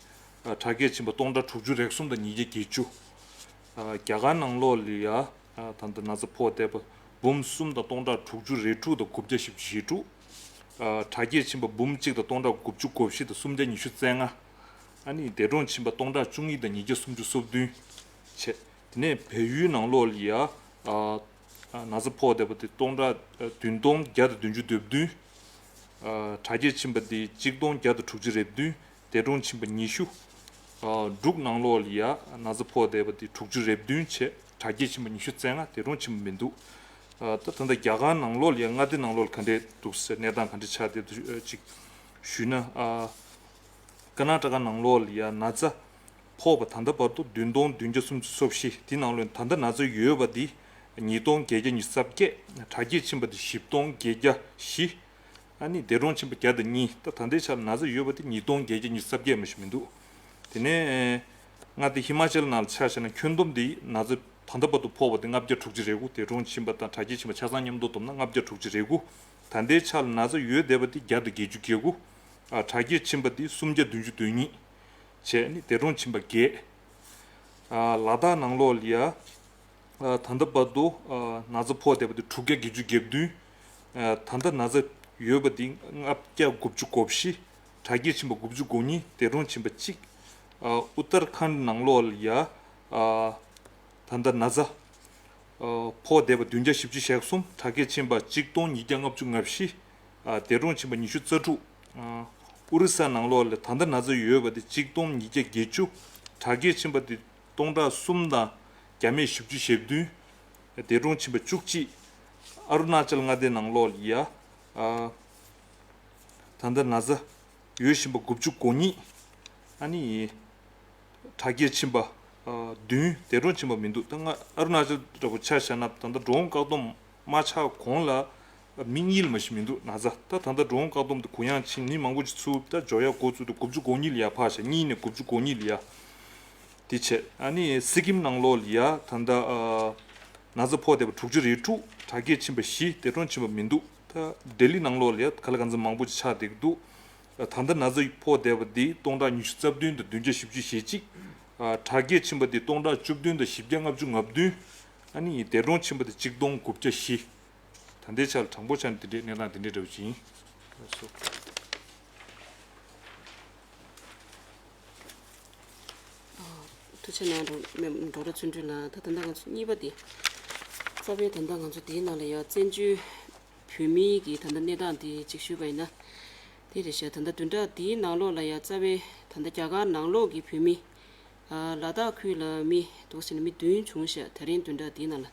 དྲག་སྐྱེད་ཕྱིན་པ་སྟོང་ཕྲག་དྲུག་ཅུ་རེ་གསུམ་དང་ཉིས་བརྒྱ་བརྒྱད་ཅུ། རྒྱ་གར་ནང་ལོགས་ལ་ཡ་ད་ལྟ་ན་ཚ་ཕོག་བསྡད་པ་འབུམ་གསུམ་དང་སྟོང་ཕྲག་དྲུག་ཅུ་རེ་དྲུག་དང་དགུ་བརྒྱ་བཞི་བཅུ་ཞེ་དྲུག། དྲག་སྐྱེད་ཕྱིན་པ་འབུམ་གཅིག་དང་སྟོང་ཕྲག་དགུ་བཅུ་གོ་བཞི་དང་སུམ་བརྒྱ་ཉི་ཤུ་རྩ་ལྔ། ཨ་ནི་འདས་གྲོངས་ཕྱིན་པ་སྟོང་ཕྲག་བཅུ་གཉིས་དང་ཉིས་བརྒྱ་སུམ་ཅུ་སོ་བདུན་བྱས། དེ་ནས་བལ་ཡུལ་ནང་ལོགས་ལ་ཡ་ན་ཚ་ཕོག་བསྡད་པ་དེ་སྟོང་ཕྲག་བདུན་སྟོང་བརྒྱ་དང་བདུན་ཅུ་དོན་བདུན། དྲག་སྐྱེད་ཕྱིན་པ་དེ་གཅིག་སྟོང་བརྒྱ་དང་དྲུག་ཅུ་རེ་བདུན། འདས་གྲོངས་ཕྱིན་པ་ཉི་ཤུ། འབྲུག་ནང་ལོགས་ལ་ཡ་ན་ཚ་ཕོག་བསྡད་པ་དེ་དྲུག་ཅུ་རེ་བདུན་བྱས། དྲག་སྐྱེད་ཕྱིན་པ་ཉི་ཤུ་རྩ་ལྔ། འདས་གྲོངས་ཕྱིན་པ་མི་འདུག། ད་ད་ལྟ་རྒྱ་གར་ནང་ལོགས་ལ་ཡ་མངའ་སྡེ་ནང་ལོགས་ལ་ག་འདྲས་འདུག་ཟེར་གནས་སྟངས་ག་འདྲས་ཆགས་བསྡད་འདུག་ཅིག་ཞུས་ན། ཀར་ན་ཊ་ཀ་ནང་ལོགས་ལ་ཡ་ན་ཚ་ཕོག་པ་ད་ལྟ་བར་དུ་བདུན་སྟོང་བདུན་བརྒྱ་སུམ་ཅུ་སོ་བཞི། དེ་ནང་ལོགས་ད་ལྟ་ན་ཚ་ཡོད་པ་དེ་ཉིས་སྟོང་བརྒྱད་བརྒྱ་ཉི་ཤུ་རྩ་བརྒྱད། དྲག་སྐྱེད་ཕྱིན་པ་དེ་བཞི་སྟོང་བརྒྱད་བརྒྱ་བཞི། ཨ་ནི་འདས་གྲོངས་ཕྱིན་པ་བརྒྱ་དང་གཉིས། ད་ད་ལྟའི་ཆར་ན་ཚ་ཡོད་པ་དེ་ཉིས་སྟོང་བརྒྱད་བརྒྱ་ཉི་ཤུ་རྩ་བརྒྱད་མ་ཞིག་མི་འདུག། དེ་ནས་མངའ་སྡེ་ཧི་མ་ཅལ་ནང་ལ་ཆ་བཞག་ན་ཁྱོན་བསྡོམས་དེ་ན་ཚ་ད་ལྟ་བར་དུ་ཕོག་པ་དེ་ལྔ་བརྒྱ་དྲུག་ཅུ་རེ་དགུ། འདས་གྲོངས་ཕྱིན་པ་དང་དྲག་སྐྱེད་ཕྱིན་པ་ཆ་ཚང་མཉམ་དུ་བསྡོམས་ན་ལྔ་བརྒྱ་དྲུག་ཅུ་རེ་དགུ། ད་ལྟའི་ཆར་ལ་ན་ཚ་ཡོད་བསྡད་པ་དེ་བརྒྱ་དང་བརྒྱད་ཅུ་གྱ་དགུ། ཨ་དྲག་སྐྱེད་ཕྱིན་པ་དེ་སུམ་བརྒྱ་བདུན་ཅུ་དོན་གཉིས་བྱས་ནས་འདས་གྲོངས་ཕྱིན་པ་བརྒྱད། ཨ་ལ་དྭགས་ནང་ལོགས་ལ་ཡ་ཨ་ད་ལྟ་བར་དུ་ཨ་ན་ཚ་ཕོག་བསྡད་པ་དེ་དྲུག་བརྒྱ་བརྒྱད་ཅུ་གྱ་བདུན། ཨ་ད་ལྟ་ན་ཚ་ཡོད་པ་དེ་ལྔ་བརྒྱ་དགུ་བཅུ་གོ་བཞི། དྲག་སྐྱེད་ཕྱིན་པ་དགུ་བཅུ་གོ་གཉིས། འདས་གྲོངས་ཕྱིན་པ་གཅིག། ཨ་ཨུ་ཏར་ཁཱན་ནང་ལོགས་ལ་ཡ་ཨ་ད་ལྟ་ན་ཚ་ཨ་ཕོག་བསྡད་པ་བདུན་བརྒྱ་བཞི་བཅུ་ཞེ་གསུམ། དྲག་སྐྱེད་ཕྱིན་པ་གཅིག་སྟོང་ཉིས་བརྒྱ་ལྔ་བཅུ་ང་བཞི། ཨ་འདས་གྲོངས་ཕྱིན་པ་ཉི་ཤུ་རྩ་དྲུག། ཨ་ཨོ་རི་ས་ནང་ལོགས་ལ་ད་ལྟ་ན་ཚ་ཡོད་པ་དེ་གཅིག་སྟོང་ཉིས་བརྒྱ་བརྒྱད་ཅུ། དྲག་སྐྱེད་ཕྱིན་པ་དེ་སྟོང་ཕྲག་གསུམ་དང་བརྒྱ་མེད་བཞི་བཅུ་ཞེ་བདུན། འདས་གྲོངས་ཕྱིན་པ་བཅུ་གཅིག། ཨ་རུ་ན་ཅལ་མངའ་སྡེ་ནང་ལོགས་ལ་ཡ་ཨ་ད་ལྟ་ན་ཚ་ཡོད་བཞིན་པ་དགུ་བཅུ་གོ་གཉིས། ཨ་ནི་དྲག་སྐྱེད་ཕྱིན་པ་ཨ་བདུན། འདས་གྲོངས་ཕྱིན་པ་མི་འདུག། ད་ང་ཨ་རུ་ན་ཅལ་འདྲ་པོ་ཆ་བཞག་ན་ད་ལྟ་འགྲོ་འོང་བཀག་སྡོམ་མ་ཆགས་གོང་ལ་མི་གཉིས་ལས་མ་ཞིག་མི་འདུག། ན་ཚ་ད་ད་ལྟ་འགྲོ་འོང་བཀག་སྡོམ་དེ་གུ་ཡངས་ཕྱིན་མི་མང་པོ་ཅིག་ཚུར་ད་འབྱོར་ཡ་འགོ་བཙུགས་དུས་དགུ་བཅུ་གོ་གཉིས་ལ་ཡ་ཕར་བཞག། གཉིས་ནས་དགུ་བཅུ་གོ་གཉིས་ལ་ཡ། དེ་བྱས་ཨ་ནི་སི་ཀིམ་ནང་ལོགས་ལ་ཡ་ད་ལྟ་ཨ་ན་ཚ་ཕོག་བསྡད་པ་དྲུག་ཅུ་རེ་དྲུག། དྲག་སྐྱེད་ཕྱིན་པ་བཞི། འདས་གྲོངས་ཕྱིན་པ་མི་འདུག། ད་ལྡི་ལི་ནང་ལོགས་ལ་ཡ་ག་ལ་གང་འཚམ་མང་པོ་ཅིག་ཆགས་བསྡད་ཀྱི་འདུག། ད་ལྟ་ན་ཚ་ཕོག་བསྡད་པ་འདི་སྟོང་ཕྲག་ཉི་ཤུ་རྩ་བདུན་དང་བདུན་བརྒྱ་བཞི་བཅུ་ཞེ་གཅིག། ཨ་དྲག་སྐྱེད་ཕྱིན་པ་འདི་སྟོང་ཕྲག་བཅུ་བདུན་དང་བཞི་བརྒྱ་ལྔ་བཅུ་ང་བདུན། ཨ་ནི་འདས་གྲོངས་ཕྱིན་པ་འདི་གཅིག་སྟོང་དགུ་བརྒྱ་བཞི། ད་ལྟའི་ཆར་དྲང་པོ་ཆ་ནས་འདི་འདྲའི་གནས་སྟངས་འདི་འདྲའི་འདྲ་པོ་ཅིག་ཡིན། ཐུགས་རྗེ་གནང་། རོགས་རོགས་ར་བརྩོན་འགྲུས་ལགས། ད་ད་ལྟ་ང་ཚོ་གཉིས་པ་དེ། རྩ་བའི་ད་ལྟ་ང་ཚོ་དེའི་ནང་ལ་ཡ་བཙན་བྱོལ་བོད་མིའི་གི་ད་ལྟ་གནས་སྟངས་དེ་གཅིག་ཞུས་པ་ཡིན་ན། དེ་རེད་ཤག། ད་ལྟ་བདུན་ཕྲག་དེའི་ནང་ལོགས་ལ་ཡ་རྩ་བའི་ད་ལྟ་རྒྱ་གར་ནང་ལོགས་ཀྱི་བོད་མི། ཨ་ལ་དྭགས་ཁུལ་ལ་མི་འདུག་ཟེར་ནས་མི་བདུན་བྱུང་ཤག། ད་རིང་བདུན་ཕྲག་དེའི་ནང་ལ།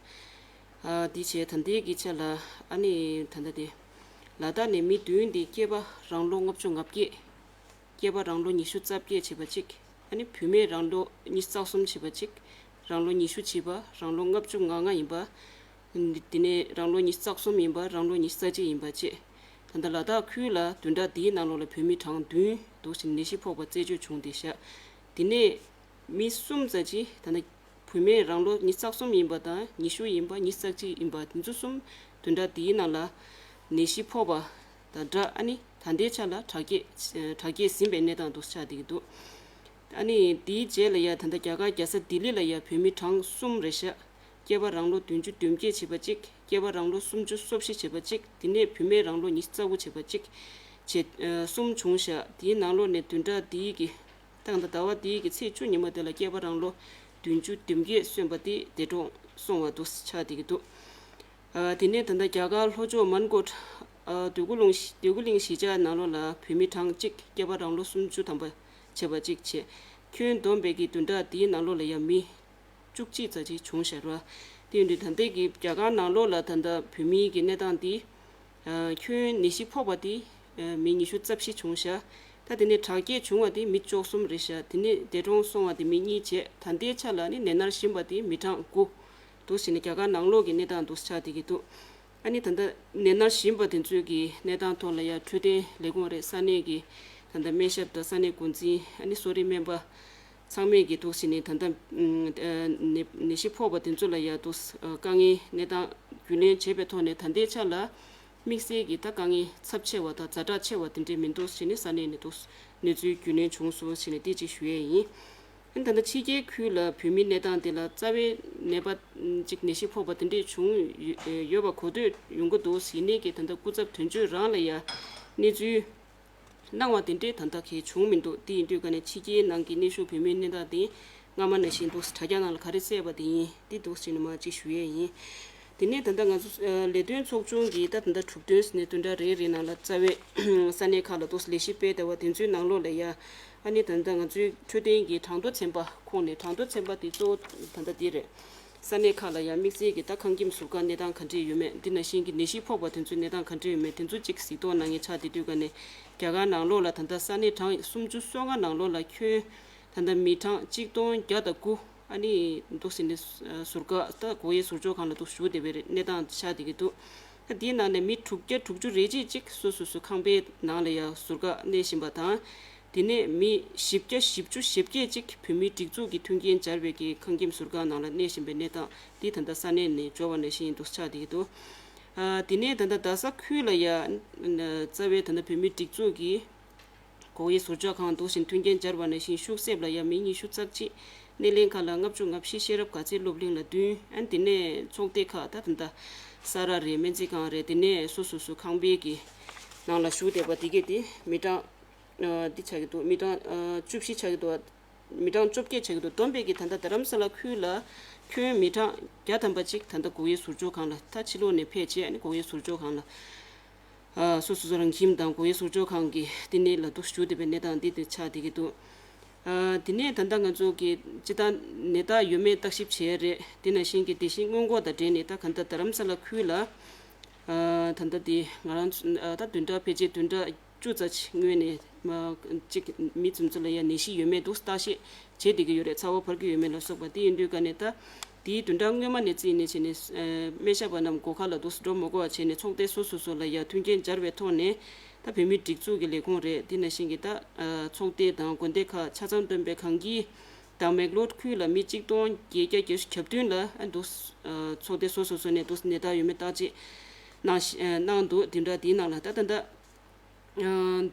ཨ་དེ་བྱས་ད་ལྟའི་གི་ཆ་ལ་ཨ་ནི་ད་ལྟ་དེ་ལ་དྭགས་ནས་མི་བདུན་དེ་སྐྱེས་པ་རང་ལོ་ལྔ་བཅུ་ང་བརྒྱད། སྐྱེས་པ་རང་ལོ་ཉི་ཤུ་རྩ་བརྒྱད་བྱས་པ་གཅིག། ཨ་ནི་བུད་མེད་རང་ལོ་ཉི་ཤུ་རྩ་གསུམ་བྱས་པ་གཅིག། རང་ལོ་ཉི་ཤུ་བྱས་པ་རང་ལོ་ལྔ་བཅུ་ང་ལྔ་ཡིན་པ། དེ་ནས་རང་ལོ་ཉི་ཤུ་རྩ་གསུམ་ཡིན་པ་རང་ལོ་ཉི་ཤུ་རྩ་གཅིག་ཡིན་པ་བཅས། ད་ལྟ་ལ་དྭགས་ཁུལ་ལ་བདུན་ཕྲག་འདིའི་ནང་ལོགས་ལ་བོད་མི་གྲངས་བདུན་འདུག་ཅིང་ནད་གཞི་ཕོག་པ་རྩད་གཅོད་བྱུང་སྟེ་བཞག། དེ་ནས་མི་གསུམ་ཙམ་ཅིག་ད་ལྟ་བུད་མེད་རང་ལོ་ཉི་ཤུ་རྩ་གསུམ་ཡིན་པ་དང་ཉི་ཤུ་ཡིན་པ་ཉི་ཤུ་རྩ་གཅིག་ཡིན་པ་དེ་ཚོ་གསུམ་བདུན་ཕྲག་འདིའི་ནང་ལ་ནད་གཞི་ཕོག་པ་དང་སྦྲགས་ཨ་ནི་ད་ལྟའི་ཆ་ལ་དྲག་སྐྱེད་དྲག་སྐྱེད་ཟིན་པའི་གནས་སྟངས་འདུག་ཆགས་བསྡད་ཀྱི་འདུག། ཨ་ནི་དེའི་རྗེས་ལ་ཡ་ད་ལྟ་རྒྱ་གར་རྒྱལ་ས་ལྡི་ལི་ལ་ཡ་བོད་མི་གྲངས་གསུམ་རེད་ཤག། སྐྱེས་པ་རང་ལོ་བདུན་ཅུ་དོན་བརྒྱད་བྱས་པ་གཅིག། སྐྱེས་པ་རང་ལོ་སུམ་ཅུ་སོ་བཞི་བྱས་པ་གཅིག། དེ་ནས་བུད་མེད་རང་ལོ་ཉི་ཤུ་རྩ་དགུ་བྱས་པ་གཅིག་བྱས་ཨ་གསུམ་བྱུང་ཤག། དེའི་ནང་ལོགས་ནས་བདུན་ཕྲག་འདིའི་གི་ད་ལྟ་ཟླ་བ་འདིའི་གི་ཚེས་བཅུ་ཉིན་མོ་དེ་ལ་སྐྱེས་པ་རང་ལོ་བདུན་ཅུ་དོན་བརྒྱད་སོན་པ་དེ་འདས་གྲོངས་སོང་བ་འདུག་ཆགས་བསྡད་ཀྱི་འདུག། ཨ་དེ་ནས་ད་ལྟ་རྒྱ་གར་ལྷོ་ཕྱོགས་མན་གོཊ་ཨ་འདོད་རྒུ་ལུང་འདོད་རྒུ་གླིང་གཞིས་ཆགས་ནང་ལོགས་ལ་བོད་མི་གྲངས་གཅིག། སྐྱེས་པ་རང་ལོ་སུམ་ཅུ་ཐམ་པ་བྱས་པ་གཅིག་བྱས། ཁྱོན་བསྡོམས་པའི་གི་བདུན་ཕྲག་འདིའི་ནང་ལོགས་ལ་ཡང་མི་བཅུ་གཅིག་ཙམ་ཅིག་བྱུང་ཤག་ར། དེ་ཡིན་དུས་ད་ལྟའི་གི་རྒྱ་གར་ནང་ལོགས་ལ་ད་ལྟ་བོད་མིའི་གི་གནས་སྟངས་འདི་ཨ་ཁྱོན་ནད་གཞི་ཕོག་པ་དེ་ཨ་མི་ཉི་ཤུ་རྩ་བཞི་བྱུང་ཤག། ད་དེ་ནས་དྲག་སྐྱེད་བྱུང་བ་དེ་མི་བཅུ་གསུམ་རེད་ཤག། དེ་ནས་འདས་གྲོངས་སོང་བ་དེ་མི་གཉིས་བྱས། ད་ལྟའི་ཆ་ལ་ནི་ནད་མནར་བཞིན་པ་དེ་མི་གྲངས་དགུ་འདུག་ཟེར་ནས་རྒྱ་གར་ནང་ལོགས་ཀྱི་གནས་སྟངས་འདུག་ཆགས་བསྡད་ཀྱི་འདུག། ཨ་ནི་ད་ལྟ་ནད་མནར་བཞིན་པ་དེ་ཚོའི་གི་གནས་སྟངས་ཐོག་ལ་ཡ་འཕྲོད་བསྟེན་ལས་ཁུངས་རེད། ས་གནས་ཀྱི་ད་ལྟ་སྨན་ཞབས་དང་ས་གནས་འགོ་འཛིན། ཨ་ནི་གསོ་རིག་སྨན་པ་ཚང་མས་ཀྱི་འདུག་ཟེར་ནས་ད་ལྟ་ནད་ནད་གཞི་ཕོག་པ་དེ་ཚོ་ལ་ཡ་འདུག་དཀའ་ངལ་གནས་སྟངས་རྒྱུས་ལོན་བྱས་པའི་ཐོག་ནས་ད་ལྟའི་ཆ་ལ་དམིགས་བསལ་གྱི་ད་དཀའ་ངལ་ཚབས་ཆེ་བ་དང་ཛ་དྲག་ཆེ་བ་དེ་འདྲས་མི་འདུག་ཟེར་ནས་ས་གནས་ནས་འདུག་གནས་ཚུལ་རྒྱུས་ལོན་བྱུང་སོང་ཟེར་ནས་དེ་གཅིག་ཞུ་ཡས་ཡིན། ཨ་ནི་ད་ལྟ་ཕྱི་རྒྱལ་ཁུལ་ལ་བོད་མིའི་གནས་སྟངས་དེ་ལ་རྩ་བའི་ནད་པ་གཅིག་ནད་གཞི་ཕོག་པ་དེ་འདྲས་བྱུང་ཡོད་པ་གོ་ཐོས་ཡོང་གི་འདུག་ཟེར་ནས་ཀྱི་ད་ལྟ་སྐུ་ཚབ་དོན་གཅོད་རང་ལ་ཡ་གནས་ཚུལ་གནང་བ་དེ་འདྲས་ད་ལྟ་གས་བྱུང་མི་འདུག་དེ་ཡིན་དུས་ཀ་ནས་ཕྱི་རྒྱལ་ནང་གི་གནས་བཞུགས་བོད་མིའི་གནས་སྟངས་དེ་སྔ་མ་ནང་བཞིན་འདུག་དྲ་རྒྱ་ནང་ལ་ག་རེ་གསལ་བ་དེ་ཡིན་དེ་འདུག་ཟེར་ནས་མ་གཅིག་ཞུ་ཡས་ཡིན། དེ་ནས་ད་ལྟ་ང་ཚོ་ལས་དོན་ཚོགས་ཆུང་གིས་ད་ད་ལྟ་གྲུབ་དོན་ཟེར་ནས་བདུན་ཕྲག་རེ་རེ་ནང་ལ་རྩ་བའི་ས་གནས་ཁག་ལ་འདུག་ལས་གཞི་སྤེལ་བསྡད་པ་དེ་ཚོའི་ནང་ལོགས་ལ་ཡ། ཨ་ནི་ད་ལྟ་ང་ཚོའི་འཕྲོད་བསྟེན་གྱི་གྲངས་ཐོ་ཚན་པ་ཁོངས་ནས་གྲངས་ཐོ་ཚན་པ་དེ་གཙོ་བོ་ད་ལྟ་འདི་རེད། ས་གནས་ཁག་ལ་ཡང་དམིགས་བསལ་གྱི་ད་ཁང་ཁྱིམ་ཟུར་བཀག་གནས་སྟངས་ག་འདྲས་ཡོད་མེད། འདི་ནང་བཞིན་གྱི་ནད་གཞི་ཕོག་པ་དེ་ཚོའི་གནས་སྟངས་ག་འདྲས་ཡོད་མེད་དེ་ཚོ་གཅིག་གཟིགས་རྟོག་གནང་མཁན་ཆགས་བསྡད་དུས་ཀ་ནས་རྒྱ་གར་ནང་ལོགས་ལ་ད་ལྟ་ས་གནས་གྲངས་སུམ་ཅུ་སོ་ལྔ་ནང་ལོགས་ལ་ཁྱོན་ད་ལྟ་མི་གྲངས་གཅིག་སྟོང་བརྒྱ་དང་དགུ་ཨ་ནི་འདུག་ཟེར་ནས་ཟུར་བཀག་ད་སྒོ་དབྱེ་ཟུར་འཇོག་ཁང་ལ་འདུག་བཞུགས་བསྡད་པའི་གནས་སྟངས་ཆགས་བསྡད་ཀྱི་འདུག་ད་འདིའི་ནང་ནས་མི་དྲུག་བརྒྱ་དྲུག་ཅུ་རེ་གཅིག་ཅིག་སོ་སོ་སོ་ཁང་པའི་ནང་ལ་ཡང་ཟུར་བཀག་གནས་བཞིན་པ་དང་། དེ་ནས་མི་བཞི་བརྒྱ་བཞི་བཅུ་ཞེ་བརྒྱད་ཅིག་བོད་མིའི་སྒྲིག་འཛུགས་ཀྱི་མཐུན་རྐྱེན་སྦྱར་བའི་གི་ཁང་ཁྱིམ་ཟུར་བཀག་ནང་ལ་གནས་བཞིན་པའི་གནས་སྟངས་འདི་ད་ལྟ་ས་གནས་ནས་འབྱོར་བ་ནང་བཞིན་དུ་ཆགས་བསྡད་ཀྱི་འདུག་ཨ། དེ་ནས་ད་ལྟ་རྡ་ས་ཁུལ་ལ་ཡ་རྩ་བའི་ད་ལྟ་བོད་མིའི་སྒྲིག་འཛུགས་ཀྱི་སྒོ་དབྱེ་ཟུར་འཇོག་ཁང་འདུག་བཞིན་མཐུན་རྐྱེན་སྦྱར་བ་ནང་བཞིན་ཤུག་གསེབ་ལ་ཡ་མི་ཉི་ཤུ་རྩ་གཅིག་གནས་ལེན་ཁག་ལ་ལྔ་བཅུ་ང་བཞི། ཤེས་རབ་དགའ་ཚལ་སློབ་གླིང་ལ་བདུན། ཨ་ནི་དེ་ནས་ཚོང་སྡེ་ཁག་ད་ད་ལྟ་ས་ར་རེད། སྨན་རྩིས་ཁང་རེད། དེ་ནས་སོ་སོ་སོ་ཁང་པའི་གི་ནང་ལ་བཞུགས་བསྡད་པ་དེ་གས་དེ་མི་གྲངས་ཨ་འདི་ཆགས་ཀྱི་འདུག་མི་གྲངས་ཨ་བཅུ་བཞི་ཆགས་ཀྱི་འདུག་མི་གྲངས་བཅོ་བརྒྱད་ཆགས་ཀྱི་འདུག་བསྡོམས་པས་ཀྱི་ད་ལྟ་རྡ་རམ་ས་ལ་ཁུལ་ལ་ཁྱོན་མི་གྲངས་བརྒྱ་ཐམ་པ་ཅིག་ད་ལྟ་སྒོ་དབྱེ་ཟུར་འཇོག་ཁང་ལ་ད་ཕྱི་ལོགས་ནས་ཕེབས་བྱས། ཨ་ནི་སྒོ་དབྱེ་ཟུར་འཇོག་ཁང་ལ་ཨ་སོ་སོ་སོ་རང་ཁྱིམ་དང་སྒོ་དབྱེ་ཟུར་འཇོག་ཁང་གི་བསྟི་གནས་ལ་འདུག་བཞུགས་བསྡད་པའི་གནས་སྟངས་འདི་དེ་ཆགས་བསྡད་ཀྱི་འདུག་ཨ་དེ་ནས་ད་ལྟ་ང་ཚོ་གི་སྤྱི་བཏང་ནད་རྟགས་ཡོད་མེད་བརྟག་ཞིབ་བྱས་རེད། དེ་ནང་བཞིན་གྱི་དེ་བཞིན་སྔོན་འགོག་དང་འབྲེལ་ནས་ད་ག་ད་རྡ་རམ་ས་ལ་ཁུལ་ལ་ཨ་ད་ལྟ་དེ་ང་རང་ཚོ་ཨ་ད་བདུན་ཕྲག་ཕལ་ཆེར་བདུན་ཕྲག་བཅུ་ཙམ་ཅིག་སྔོན་ནས་མ་གཅིག་མི་ཚོ་ཚོ་ལ་ཡ་ནད་གཞི་ཡོད་མེད་འདུག་བརྟག་དཔྱད་བྱེད་བསྡད་ཀྱི་ཡོད་རེད། ཚ་བ་འཕར་གྱི་ཡོད་མེད་ལ་སོགས་པ་དེ་ཡིན་དུས་ཀ་ནས་ད་དེའི་བདུན་ཕྲག་སྔོན་མ་ནས་བརྩིས་ནས་བྱས་ནས་ཨ་སྨན་ཞབས་པ་རྣམས་སྒོ་ཁ་ལ་འདུག་འགྲོ་མ་དགོས་པ་བྱས་ནས་ཚོང་སྡེ་སོ་སོ་སོ་ལ་ཡ་མཐུན་རྐྱེན་སྦྱར་བའི་ཐོག་ནས་ད་བོད་མིའི་སྒྲིག་འཛུགས་ཀྱི་ལས་ཁུངས་རེད། དེ་ནང་བཞིན་གྱི་ད་ཨ་ཚོང་སྡེ་དང་དགོན་སྡེ་ཁག་ཆ་ཚང་བསྡོམས་པའི་གངས་སྐྱིད་དང་མེག་ལོར་ཁུལ་ལ་མི་གཅིག་སྟོང་བརྒྱད་བརྒྱ་གྱ་བཞི་གྱ་བདུན་ལ་ཨ་འདུག་ཨ་ཚོགས་སྡེ་སོ་སོ་སོ་ནས་འདུག་ནད་རྟགས་ཡོད་མེད་བརྟག་དཔྱད་གནང་ཞིང་གནང་འདུག་དེ་འདྲ་དེའི་ནང་ལ་ད་ད་ལྟ་ཨ་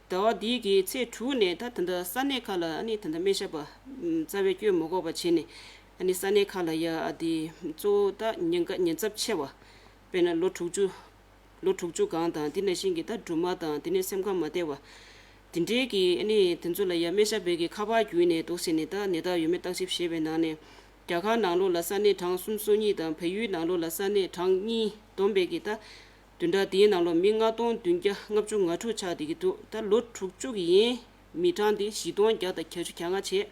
ཟླ་བ་འདིའི་གི་ཚེས་དྲུག་ནས་ད་ད་ལྟ་ས་གནས་ཁག་ལ་ཨ་ནི་ད་ལྟ་སྨན་ཞབས་པ་རྩ་བའི་བསྐྱོད་མ་དགོས་པ་བྱས་ནས་ཨ་ནི་ས་གནས་ཁག་ལ་ཡ་ཨ་དེ་གཙོ་བོ་ད་ཉེན་ཁ་ཉེན་ཚབས་ཆེ་བ་དཔེར་ན་ལོ་དྲུག་ཅུ། ལོ་དྲུག་ཅུ་སྒང་དང་དེ་ནང་བཞིན་གྱི་ད་སྦྲུམ་མ་དང་དེ་ནས་སེམས་ཁམས་མ་བདེ་བ། དེ་འདྲའི་གི་ཨ་ནི་དེ་ཚོ་ལ་ཡ་སྨན་ཞབས་པའི་གི་ཁ་པར་བརྒྱུད་ནས་འདུག་ཟེར་ནས་ད་ནད་རྟགས་ཡོད་མེད་བརྟག་ཞིབ་བྱས་པའི་ནང་ནས་རྒྱ་གར་ནང་ལོགས་ལ་ས་གནས་གྲངས་སུམ་ཅུ་སོ་གཉིས་དང་བལ་ཡུལ་ནང་ལོགས་ལ་ས་གནས་གྲངས་གཉིས་བསྡོམས་པའི་གི་ད་བདུན་ཕྲག་དེའི་ནང་ལོགས་མི་ལྔ་སྟོང་བདུན་བརྒྱ་ལྔ་བཅུ་ང་དྲུག་ཆགས་བསྡད་ཀྱི་འདུག་ད་ལོ་དྲུག་ཅུ་གི་ཡན་མི་གྲངས་དེ་བཞི་སྟོང་བརྒྱ་དང་བརྒྱད་ཅུ་གྱ་ལྔ་བྱས།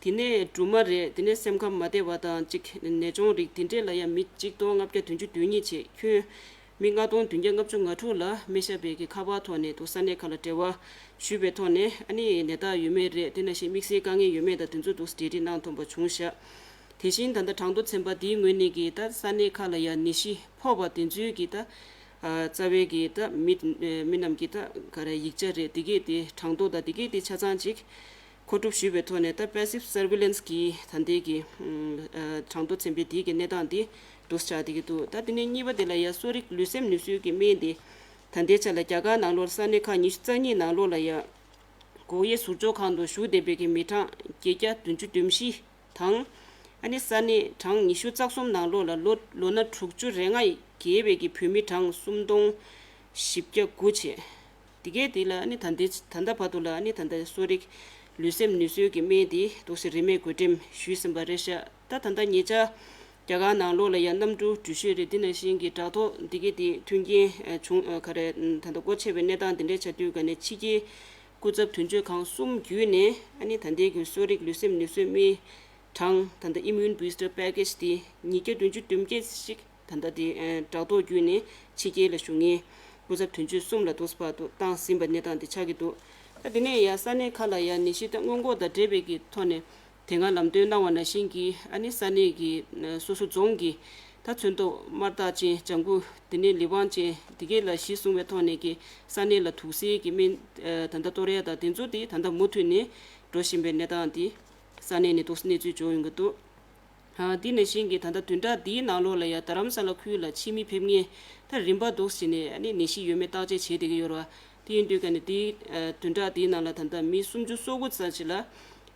དེ་ནས་སྦྲུམ་མ་རེད། དེ་ནས་སེམས་ཁམས་མ་བདེ་བ་དང་གཅིག་ནད་གཅོང་རིགས་དེ་འདྲས་ལ་ཡང་མི་གཅིག་སྟོང་ལྔ་བརྒྱ་བདུན་ཅུ་དོན་གཉིས་བྱས། ཁྱོན་མི་ལྔ་སྟོང་བདུན་བརྒྱ་ལྔ་བཅུ་ང་དྲུག་ལ་སྨན་ཞབས་པའི་གི་ཁ་པར་ཐོག་ནས་དུ་ས་གནས་ཁག་ལ་འབྲེལ་བ་ཞུས་པའི་ཐོག་ནས་ཨ་ནི་ནད་རྟགས་ཡོད་མེད་རེད། དེ་ནང་བཞིན་དམིགས་བསལ་དཀའ་ངལ་ཡོད་མེད་དང་དེ་ཚོ་འདུག་འབྲེལ་འདྲིས་གནང་ཐུབ་པ་བྱུང་བཞག་དེ་བཞིན་ད་ལྟ་གྲངས་ཐོ་ཚན་པ་འདིའི་ངོས་ནས་ཀྱི་ད་ས་གནས་ཁག་ལ་ཡང་ནད་གཞི་ཕོག་པ་དེ་ཚོའི་གི་ད་ཨ་རྩ་བའི་གི་ད་མི་མི་རྣམས་ཀྱི་ད་ག་རེ་ཡིག་ཆ་རེད། དེ་གས་དེ་གྲངས་ཐོ་དང་དེ་གས་དེ་ཆ་ཚང་ཅིག་མཁོ་སྒྲུབ་ཞུས་པའི་ཐོག་ནས་ད་passive surveillance་གི་ད་ལྟའི་གི་ཨ་གྲངས་ཐོ་ཚན་པའི་དེའི་གི་གནས་སྟངས་དེ་འདུག་ཆགས་བསྡད་ཀྱི་འདུག་ད་དེ་ནས་གཉིས་པ་དེ་ལ་ཡང་གསོ་རིག་ལུས་སེམས་ནུས་གསོའི་གི་སྨན་དེ་ད་ལྟའི་ཆ་ལ་རྒྱ་གར་ནང་ལོགས་ས་གནས་ཁག་ཉི་ཤུ་རྩ་གཉིས་ནང་ལོགས་ལ་ཡང་སྒོ་དབྱེ་ཟུར་འཇོག་ཁང་དུ་བཞུགས་བསྡད་པའི་གི་མི་གྲངས་བརྒྱད་བརྒྱ་བདུན་ཅུ་དོན་བཞི། དང་། ཨ་ནི་ས་གནས་གྲངས་ཉི་ཤུ་རྩ་གསུམ་ནང་ལོགས་ལ་ལོ་ལོ་ན་དྲུག་ཅུ་རེ་ལྔ་བརྒལ་བའི་གི་བོད་མི་གྲངས་སུམ་སྟོང་བཞི་བརྒྱ་དགུ་བྱས། དེ་གས་དེ་ལ་ཨ་ནི་ད་ལྟའི་ད་ལྟ་བར་དུ་ལ་ཨ་ནི་ད་ལྟ་གསོ་རིག་ལུས་སེམས་ནུས་གསོའི་གི་སྨན་དེ་འདུག་སེ་རིན་མེད་བགོ་འགྲེམས་ཞུས་ཟིན་པ་རེད་ཤག་ད་ད་ལྟ་ཉེ་ཆར་རྒྱ་གར་ནང་ལོགས་ལ་ཡང་གནམ་གྲུ་འགྲུལ་བཞུད་རེད། དེ་ནང་བཞིན་གྱི་བྲག་ཐོག་དེ་གས་དེ་མཐུན་རྐྱེན་བྱུང་ག་རེ་ད་ལྟ་སྒོ་ཕྱེ་བའི་གནས་སྟངས་དེ་འདྲས་ཆགས་དུས་ག་ནས་ཕྱི་རྒྱལ་སྐུ་ཚབ་དོན་གཅོད་ཁང་གསུམ་བརྒྱུད་ནས་ཨ་ནི་ད་ལྟའི་གི་གསོ་རིག་ལུས་སེམས་ནུས་གསོའི་སྨན། གྲངས་ད་ལྟ་Immune Booster Package་དེ་ཉིས་བརྒྱ་བདུན་ཅུ་དོན་བརྒྱད་ཞིག་ད་ལྟ་དེ་ཨ་བྲག་ཐོག་བརྒྱུད་ནས་ཕྱི་རྒྱལ་ལ་བཞུགས་མཁན་སྐུ་ཚབ་དོན་གཅོད་གསུམ་ལ་དུས་བར་དུ་བཏང་ཟིན་པ་གནས་སྟངས་དེ་ཆགས་ཀྱི་འདུག་ད་དེ་ནས་ཡང་ས་གནས་ཁག་ལ་ཡང་ནད་གཞི་ད་སྔོན་འགོག་དང་འབྲེལ་བའི་གི་ཐོག་ནས་དེ་སྔ་ལམ་སྟོན་གནང་བ་ནང་བཞིན་གྱི་ཨ་ནི་ས་གནས་ཀྱི་ཨ་སོ་སོ་རྫོང་གི་ད་ ད་ཚོན་མདོག་དམར་རྟགས་ཅན། ལྗང་གུ་དེ་ནས་ལི་ཝང་ཅན། དེ་གས་ལ་གཞི་བཟུང་བའི་ཐོག་ནས་ཀྱི་ས་གནས་ལ་དུག་སེལ་གྱི་སྨན་ད་ལྟ་གཏོར་ཡ་དང་དེ་ཚོ་དེ་ད་ལྟ་མུ་མཐུད་ནས་འགྲོ་བཞིན་པའི་གནས་སྟངས་དེ་ས་གནས་ནས་འདུག་གནས་ཚུལ་འབྱོར་ཡོང་གི་འདུག་ཨ། དེ་ནང་བཞིན་གྱི་ད་ལྟ་བདུན་ཕྲག་འདིའི་ནང་ལོགས་ལ་ཡ་རྡ་རམ་ས་ལ་ཁུལ་ལ་ཕྱི་མི་ཕེབས་མཁན་ད་རིམ་པ་འདུག་བྱས་ནས་ཨ་ནི་ནད་གཞི་ཡོད་མེད་བརྟག་དཔྱད་བྱེད་བསྡད་ཀྱི་ཡོད་རེད་བ། དེ་ཡིན་དུས་ཀ་ནས་དེའི་ཨ་བདུན་ཕྲག་དེའི་ནང་ལ་ད་ལྟ་མི་སུམ་ཅུ་སོ་དགུ་ཙམ་ཞིག་ལ་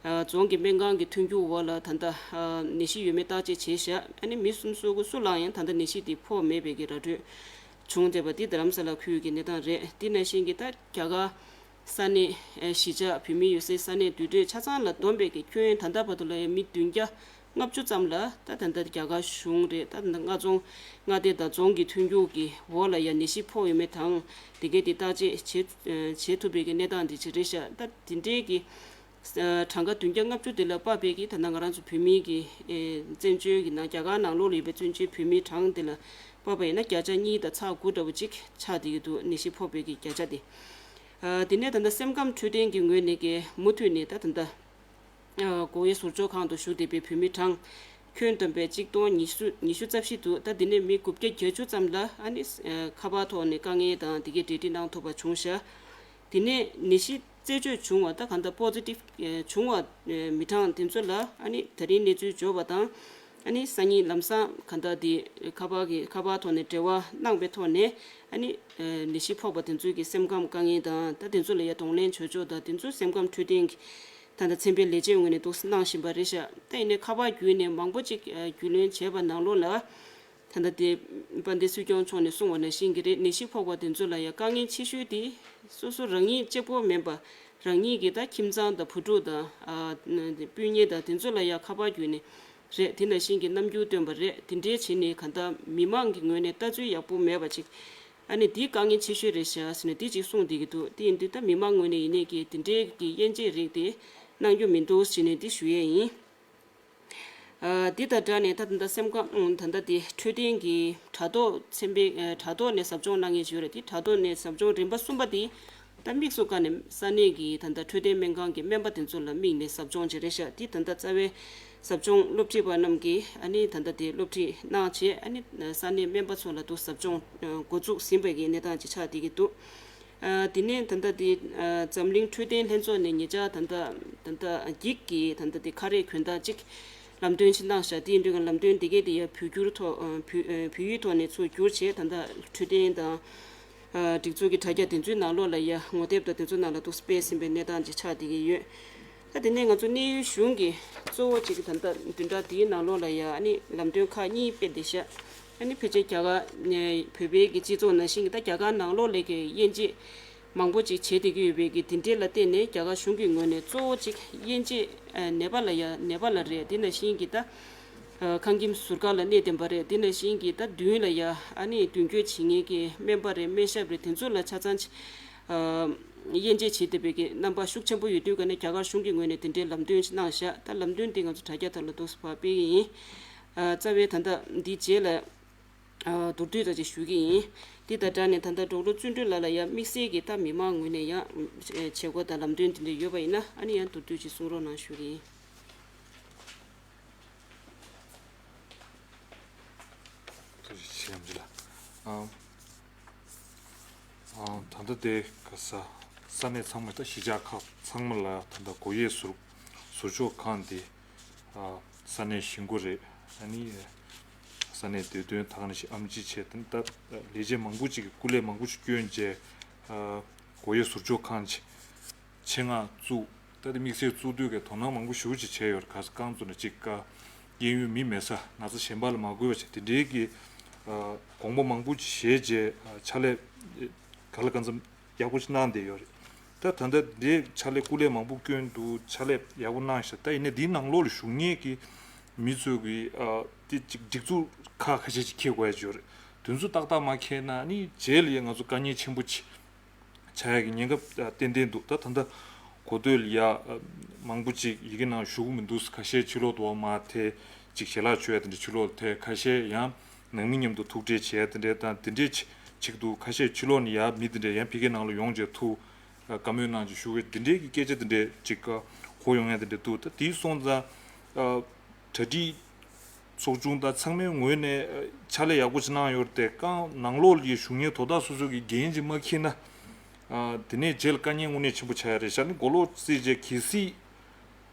ཨ་རྫོང་གི་སྨན་ཁང་གི་མཐུན་འགྱུར་འོག་ལ་ད་ལྟ་ཨ་ནད་གཞི་ཡོད་མེད་བརྟག་དཔྱད་བྱས་བཞག་ཨ་ནི་མི་སུམ་ཅུ་སོ་དགུ་སུ་ལའང་ད་ལྟ་ནད་གཞི་དེ་ཕོག་མེད་པའི་གི་ར་སྤྲོད་བྱུང་བསྡད་པ་དེ་རྡ་རམ་ས་ལ་ཁུལ་གྱི་གནས་སྟངས་རེད། དེ་ནང་བཞིན་གྱི་ད་རྒྱ་གར་ས་གནས་ཨ་གཞིས་ཆགས་བོད་མི་ཡོད་སའི་ས་གནས་འདུས་གྲས་ཆ་ཚང་ལ་བསྡོམས་པའི་གི་ཁྱོན་ད་ལྟ་བར་དུ་ལ་ཡང་མི་བདུན་བརྒྱ་ལྔ་བཅུ་ཙམ་ལ་ད་ད་ལྟ་རྒྱ་གར་གཞུང་རེད། ད་ད་ལྟ་མངའ་རྫོང་མངའ་སྡེ་དང་རྫོང་གི་མཐུན་འགྱུར་གྱི་འོག་ལ་ཡང་ནད་གཞི་ཕོག་ཡོད་མེད་དང་དེ་གའི་དེ་བརྟག་དཔྱད་བྱེད་བྱེད་ཐུབ་པའི་གི་གནས་སྟངས་དེ་ཅིག་རེད་ཤག་ད་དེ་འདྲའི་གི་གྲངས་ཀ་བདུན་བརྒྱ་ལྔ་བཅུ་དེ་ལ་དཔག་པའི་གི་ད་ལྟ་ང་རང་ཚོ་བོད་མིའི་གི་བཙན་བྱོལ་གྱི་ནང་རྒྱ་གར་ནང་ལོགས་ལ་ཡོད་པའི་བཙན་བྱོལ་བོད་མིའི་གྲངས་དེ་ལ་དཔག་པ་ཡིན་ན་བརྒྱ་ཆ་གཉིས་དང་ཚེག་དགུ་འདྲ་བོ་ཅིག་ཆགས་བསྡད་ཀྱི་འདུག་ནད་གཞི་ཕོག་པའི་གི་བརྒྱ་ཆ་དེ། དེ་ནས་ད་ལྟ་སེམས་ཁམས་འཕྲོད་བསྟེན་གྱི་ངོས་ནས་གི་མུ་མཐུད་ནས་ད་ད་ལྟ། ཨ་གོ་ཡའི་ཟུར་འཇོག་ཁང་དུ་བཞུགས་བསྡད་པའི་བོད་མི་གྲངས་ཁྱོན་བསྡོམས་པས་གཅིག་སྟོང་ཉི་ཤུ་ཉི་ཤུ་རྩ་བཞི་འདུག་ད་འདི་ནས་མི་དགུ་བརྒྱ་བརྒྱད་ཅུ་ཙམ་ལ་ཨ་ནི་ཨ་ཁ་པར་ཐོག་ནས་དཀའ་ངལ་དང་དེ་གའི་འབྲེལ་འདྲིས་གནང་ཐུབ་པ་བྱུང་ཤག་དེ་ནས་ནད་གཞི་རྩད་གཅོད་བྱུང་བ་ད་གང་ལྟར་པོ་ཛི་ཊིབ་ཨ་བྱུང་བ་ཨ་མི་གྲངས་དེ་ཚོ་ལ་ཨ་ནི་ད་རིང་གནས་ཚུལ་འབྱོར་བ་དང་ཨ་ནི་སང་ཉིན་ལམ་སང་གང་ལྟར་དེ་ཁ་པར་གྱི་ཁ་པར་ཐོག་ནས་འབྲེལ་བ་གནང་བའི་ཐོག་ནས་ཨ་ནི་ཨ་ནད་གཞི་ཕོག་པ་དེ་ཚོའི་གི་སེམས་ཁམས་དཀའ་ངལ་དང་ད་དེ་ཚོ་ལ་ཡ་གདོང་ལེན་བྱེད་ཕྱོགས་དང་དེ་ཚོའི་སེམས་ཁམས་འཕྲོད་བསྟེན་གྱི་ད་ལྟ་ཚན་པའི་ལས་བྱེད་ངོས་ནས་འདུག་གནང་བཞིན་པ་རེད་ཤག་ད་ཡིན་ནའི་ཁ་པར་བརྒྱུད་ནས་མང་པོ་ཅིག་ཨ་རྒྱུས་ལོན་བྱས་པ་ནང་ལོགས་ལ། ད་ལྟ་དེ་དཔལ་ལྡན་སྲིད་སྐྱོང་མཆོག་ནས་གསུངས་པ་ནང་བཞིན་གྱི་རེད། ནད་གཞི་ཕོག་པ་དེ་ཚོ་ལ་ཡང་དཀའ་ངལ་ཆེ་ཤོས་དེ་སོ་སོ་རང་ཉིད་གཅིག་པོ་མིན་པ་རང་ཉིད་ཀྱི་ད་ཁྱིམ་ཚང་དང་བུ་ཕྲུག་དང་ཨ་སྤུན་ཉེ་དང་དེ་ཚོ་ལ་ཡང་ཁ་པར་བརྒྱུད་ནས་རེད། དེ་ནང་བཞིན་གྱི་རྣམ་འགྱུར་སྟོན་པ་རེད། དེ་འདྲའི་བྱས་ནས་གང་ལྟར་མི་མང་གི་ངོས་ནས་ལྟ་ཚུལ་ཡག་པོ་མེད་པ་ཅིག་ཨ་ནི་དེ་དཀའ་ངལ་ཆེ་ཤོས་རེད་ཤག་ཟེར་ནས་དེ་ཅིག་གསུངས་བསྡད་ཀྱི་འདུག་དེ་ཡིན་དུས་ད་མི་མང་ངོས་ནས་ཡིན་ནའི་གི་དེ་འདྲའི་གི་དབྱེ་འབྱེད་རིགས་དེ་གནང་རྒྱུ་མི་འདུག་ཟེར་ནས་དེ་ཞུ་ཡས་ཡིན། ཨ་འདི་དང་སྦྲགས་ནས་ད་ད་ལྟ་སེམས་ཁམས་ཨ་ད་ལྟ་དེ་འཕྲོད་བསྟེན་གྱི་དྲ་ཐོག་ཚན་པའི་ཨ་དྲ་ཐོག་ནས་ཟབ་སྦྱོང་གནང་མཁན་ཞིག་ཡོད་རེད། དེ་དྲ་ཐོག་ནས་ཟབ་སྦྱོང་རིམ་པ་གསུམ་པ་དེ་ད་དམིགས་སུ་བཀར་ནས་ས་གནས་ཀྱི་ད་ལྟ་འཕྲོད་བསྟེན་སྨན་ཁང་གི་སྨན་པ་དེ་ཚོ་ལ་དམིགས་ནས་ཟབ་སྦྱོང་ཅིག་རེད་ཤག་དེ་ད་ལྟ་རྩ་བའི་ཟབ་སྦྱོང་སློབ་ཁྲིད་པ་རྣམས་ཀྱིས་ཨ་ནི་ད་ལྟ་དེ་སློབ་ཁྲིད་གནང་བྱས་ཨ་ནི་ས་གནས་སྨན་པ་ཚོ་ལ་དུ་ཟབ་སྦྱོང་ཨ་འགོ་འཛུགས་ཟིན་པའི་གི་གནས་སྟངས་ཅིག་ཆགས་བསྡད་ཀྱི་འདུག་ཨ་དེ་ནས་ད་ལྟ་དེ་ཨ་འཛམ་གླིང་འཕྲོད་བསྟེན་ལྷན་ཚོགས་ནས་ཉེ་ཆར་ད་ལྟ་ད་ལྟ་འགྱིག་གི་ད་ལྟ་དེ་ཁ་རས་གྱོན་སྟངས་གཅིག་ལམ་སྟོན་ཅིག་གནང་ཤག་དེ་ཡིན་དུས་ལམ་སྟོན་དེ་གས་དེ་ཡང་བོད་བསྒྱུར་ཐོག་ཨ་བོད་ཨ་བོད་ཡིག་ཐོག་ནས་ཚུར་བསྒྱུར་བྱས་ད་ལྟ་འཕྲོད་བསྟེན་དང་ཨ་སྒྲིག་འཛུགས་ཀྱི་དྲ་རྒྱ་དེ་ཚོའི་ནང་ལོགས་ལ་ཡང་ངོ་དེབ་དང་དེ་ཚོའི་ནང་ལ་འདུག་སྤེལ་ཟིན་པའི་གནས་སྟངས་ཅིག་ཆགས་བསྡད་ཀྱི་ཡོད། ད་དེ་ནས་ང་ཚོ་གནས་ཡུལ་གཞུང་གིས་གཙོ་བོ་གཅིག་ད་ལྟ་བདུན་ཕྲག་འདིའི་ནང་ལོགས་ལ་ཡང་ཨ་ནི་ལམ་སྟོན་ཁག་གཉིས་སྤེལ་བསྡད་ཤག་ཨ་ནི་ཕལ་ཆེར་རྒྱ་གར་ནས་བོད་པའི་གི་སྤྱི་ཚོགས་ནང་བཞིན་གྱི་ད་རྒྱ་གར་ནང་ལོགས་ལ་གི་དབྱེ་འབྱེད་མང་པོ་ཅིག་བྱེད་བསྡད་ཀྱི་ཡོད་པའི་གི་དེ་འདྲའི་ལ་བརྟེན་ནས་རྒྱ་གར་གཞུང་གི་ངོས་ནས་གཙོ་བོ་གཅིག་དབྱེ་འབྱེད་ཨ་ནད་པ་ལ་ཡ་ནད་པ་ལ་རེད། དེ་ནང་བཞིན་གྱི་ད་ཨ་ཁང་ཁྱིམ་ཟུར་བཀག་ལ་གནས་བསྡད་པ་རེད། དེ་ནང་བཞིན་གྱི་ད་མདུན་ལ་ཡ་ཨ་ནི་མདུན་སྐྱོད་བྱེད་མཁན་གྱི་སྨན་པ་རེད། སྨན་ཞབས་རེད། དེ་ཚོ་ལ་ཆ་ཚང་ཅིག་ཨ་དབྱེ་འབྱེད་བྱེད་བསྡད་པའི་གི་རྣམ་པ་ཤུགས་ཆེན་པོ་ཡོད་དུས་ཀ་ནས་རྒྱ་གར་གཞུང་གི་ངོས་ནས་དེ་འདྲའི་ལམ་སྟོན་ཅིག་གནང་ཤག་ད་ལམ་སྟོན་དེ་ང་ཚོ་དྲ་རྒྱ་ཐོག་ལ་འདུག་སེ་ཕར་སྤེལ་གི་ཡིན། ཨ་རྩ་བའི་ད་ལྟ་འདི་རྗེས་ལ་ཨ་མདོར་བསྡུས་ཙམ་ཅིག་ཞུ་གི་ཡིན། དེ་དང་སྦྲགས་ནས་ད་ལྟ་འབྲོག་བློ་བརྩོན་འགྲུས་ལགས་ལ་ཡང་དམིགས་བསལ་གྱི་ད་མི་མང་ངོས་ནས་ཡང་བྱེད་སྒོ་དང་ལམ་སྟོན་དེ་འདྲ་ཡོད་པ་ཡིན་ན་ཨ་ནི་ཡང་མདོར་བསྡུས་ཅིག་གསུང་རོགས་གནང་ཞུ་གི་ཡིན། ཐུགས་རྗེ་ཆེ་ཨམ་ཆི་ལགས། ཨ། ཨ། ད་ལྟ་དེ་ག་ས་ས་གནས་ཚང་མ་ད་གཞིས་ཆགས་ཁག་ཚང་མ་ལ་ད་ལྟ་སྒོ་དབྱེ་ཟུར་ཟུར་འཇོག་ཁང་དེ་ཨ་ས་གནས་གཞིས་འགོ་རེད། ཨ་ནི་ས་གནས་བདེ་དོན་ཐང་ནས་ཤིག་ཨམ་ཆི་བྱས་ད་ལས་བྱེད་མང་པོ་ཅིག་གིས་སྐུ་ལས་མང་པོ་ཞིག་བསྐྱོན་རྗེས་ཨ་སྒོ་དབྱེ་ཟུར་འཇོག་ཁང་ཆེད་མངགས་བཙུགས། ད་དེ་དམིགས་བསལ་བཙུགས་དུས་ཀའི་དོ་སྣང་མང་པོ་ཞེ་པོ་ཅིག་བྱས་ཡོད་རེད། ག་ས་གང་ཚོ་ན་ཅིག་ཀ་གཡས་གཡོན་མི་མེད་ས་ན་ཚ་གཞན་པ་ལ་མ་འགོས་པ་བྱས་དེ་འདྲའི་གི་ཨ་དགོངས་པ་མང་པོ་ཅིག་བཞེས་རྗེས་ཨ་ཕྱག་ལས་ག་ལ་གང་འཚམ་ཡག་པོ་ཅིག་གནང་བསྡད་ཡོད་རེད། ད་ད་ལྟ་འདི་ཕྱག་ལས་སྐུ་ལས་མང་པོ་བསྐྱོན་འདུག་ཕྱག་ལས་ཡག་པོ་གནང་ཤག་ད་ཡིན་ནའི་འདིའི་ནང་ལོགས་ལ་ཞུགས་མཁན་གྱི་མི་ཚོས་གི་ཨ་དེ་ཅིག་སྒྲིག་འཛུགས་ཁག་ཁ་ཤས་ཅིག་འཁྱེར་དགོས་ཡ་ཅིག་ཡོད་རེད། དེ་ཚོ་ཏག་ཏག་མ་འཁྱེར་ན་ནི་རྗེས་ལ་ཡ་ང་ཚོ་དཀའ་ངལ་ཆེན་པོ་ཅིག་ཆགས་ཡག་གི་ཉེན་ཁ་ཏན་ཏན་འདུག་ད་ད་ལྟ་གོ་ཐོས་ལ་ཡ་མང་པོ་ཅིག་ཡི་གེ་ནང་ཞུ་གི་མི་འདུག་ཁ་ཤས་ཕྱི་ལོགས་དུ་བ་མ་ཐེ་ཅིག་ཞལ་ལག་མཆོད་ཡ་དེ་འདྲ་ཕྱི་ལོགས་ལ་ཐེ། ཁ་ཤས་ཡང་ནང་མི་མཉམ་དུ་ཐུག་འཕྲད་བྱེད་ཡ་དེ་འདྲ་དང་དེ་འདྲས་ཅིག་འདུག་ཁ་ཤས་ཕྱི་ལོགས་ནས་ཡ་མི་དེ་འདྲ་ཡང་ཕ་གི་ནང་ལ་ཡོང་བྱས་ཐུག་བཀའ་མོལ་གནང་བྱས་ཞུ་གི་དེ་འདྲས་ཀྱི་སྐད་ཆ་དེ་འདྲས་ཅིག་གོ་ཡོང་ཡ་དེ་འདྲ་འདུག་ད་དེ་སོང་ཙང་གྲ་སྒྲིག་ཚོགས་ཆུང་དང་ཚང་མའི་ངོས་ནས་ཕྱག་ལས་ཡག་པོ་ཅིག་གནང་ཡོད་རེད་དེ། རྐང་ནང་ལོགས་ལ་ཞུགས་མཁན་དོ་བདག་སོ་སོ་གི་འགན་ཅིག་མ་འཁྱེར་ན། དེ་ནས་རྗེས་ལ་དཀའ་ངལ་དངོས་གནས་ཆེན་པོ་ཆགས་ཡ་རེད་ཤག་ནི་མགོ་ལོག་རྩིས་རྗེས་གལ་སྲིད་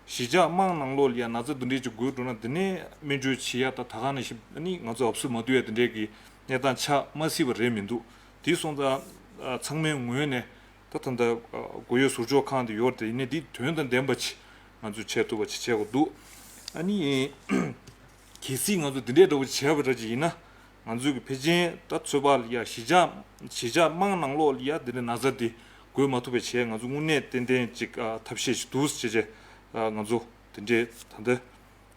གཞིས་ཆགས་དམངས་ནང་ལོགས་ལ་ཡ་ན་ཚ་འདི་འདྲས་ཅིག་འགོས་འགྲོ་ན། དེ་ནས་སྨན་བཅོས་བྱེད་ཡ་དང་ད་ག་ནང་བཞིན་ནི་ང་ཚོ་ཨབ་སུ་མ་བསྡུ་ཡ་དེ་འདྲས་ཀྱི་གནས་སྟངས་ཆགས་མ་སྲིད་པ་རེད་མི་འདུག་དེ་སོང་ཙང་ཚང་མའི་ངོས་ནས་ད་ད་ལྟ་སྒོ་དབྱེ་ཟུར་འཇོག་ཁང་དེ་ཡོད་རེད་དེ། ཡིན་ནའི་དེ་དོན་དང་ལྡན་པ་ཅིག་ང་ཚོས་བྱེད་ཐུབ་པ་ཅིག་བྱེད་དགོས་འདུག་ཨ་ནི། གལ་སྲིད་ང་ཚོ་འདི་འདྲའི་འདྲ་བོ་བྱས་པ་འདྲ་ཅིག་ཡིན་ན། ང་ཚོས་ཀྱི་ཕལ་ཆེར་ད་ཚོད་དཔག་ལ་ཡ་གཞིས་ཆགས་གཞིས་ཆགས་དམངས་ནང་ལོགས་ལ་ཡ་འདི་འདྲའི་ན་ཚ་འདི་འགོས་མ་ཐུབ་པའི་ཆེད་ང་ཚོ་དངོས་གནས་ཏན་ཏན་ཅིག་ཨ་ཐབས་ཤེས་ཤིག་འདུག་ཟེར་བྱས་ཨ་ང་ཚོ་འདི་འདྲའི་ད་ལྟ་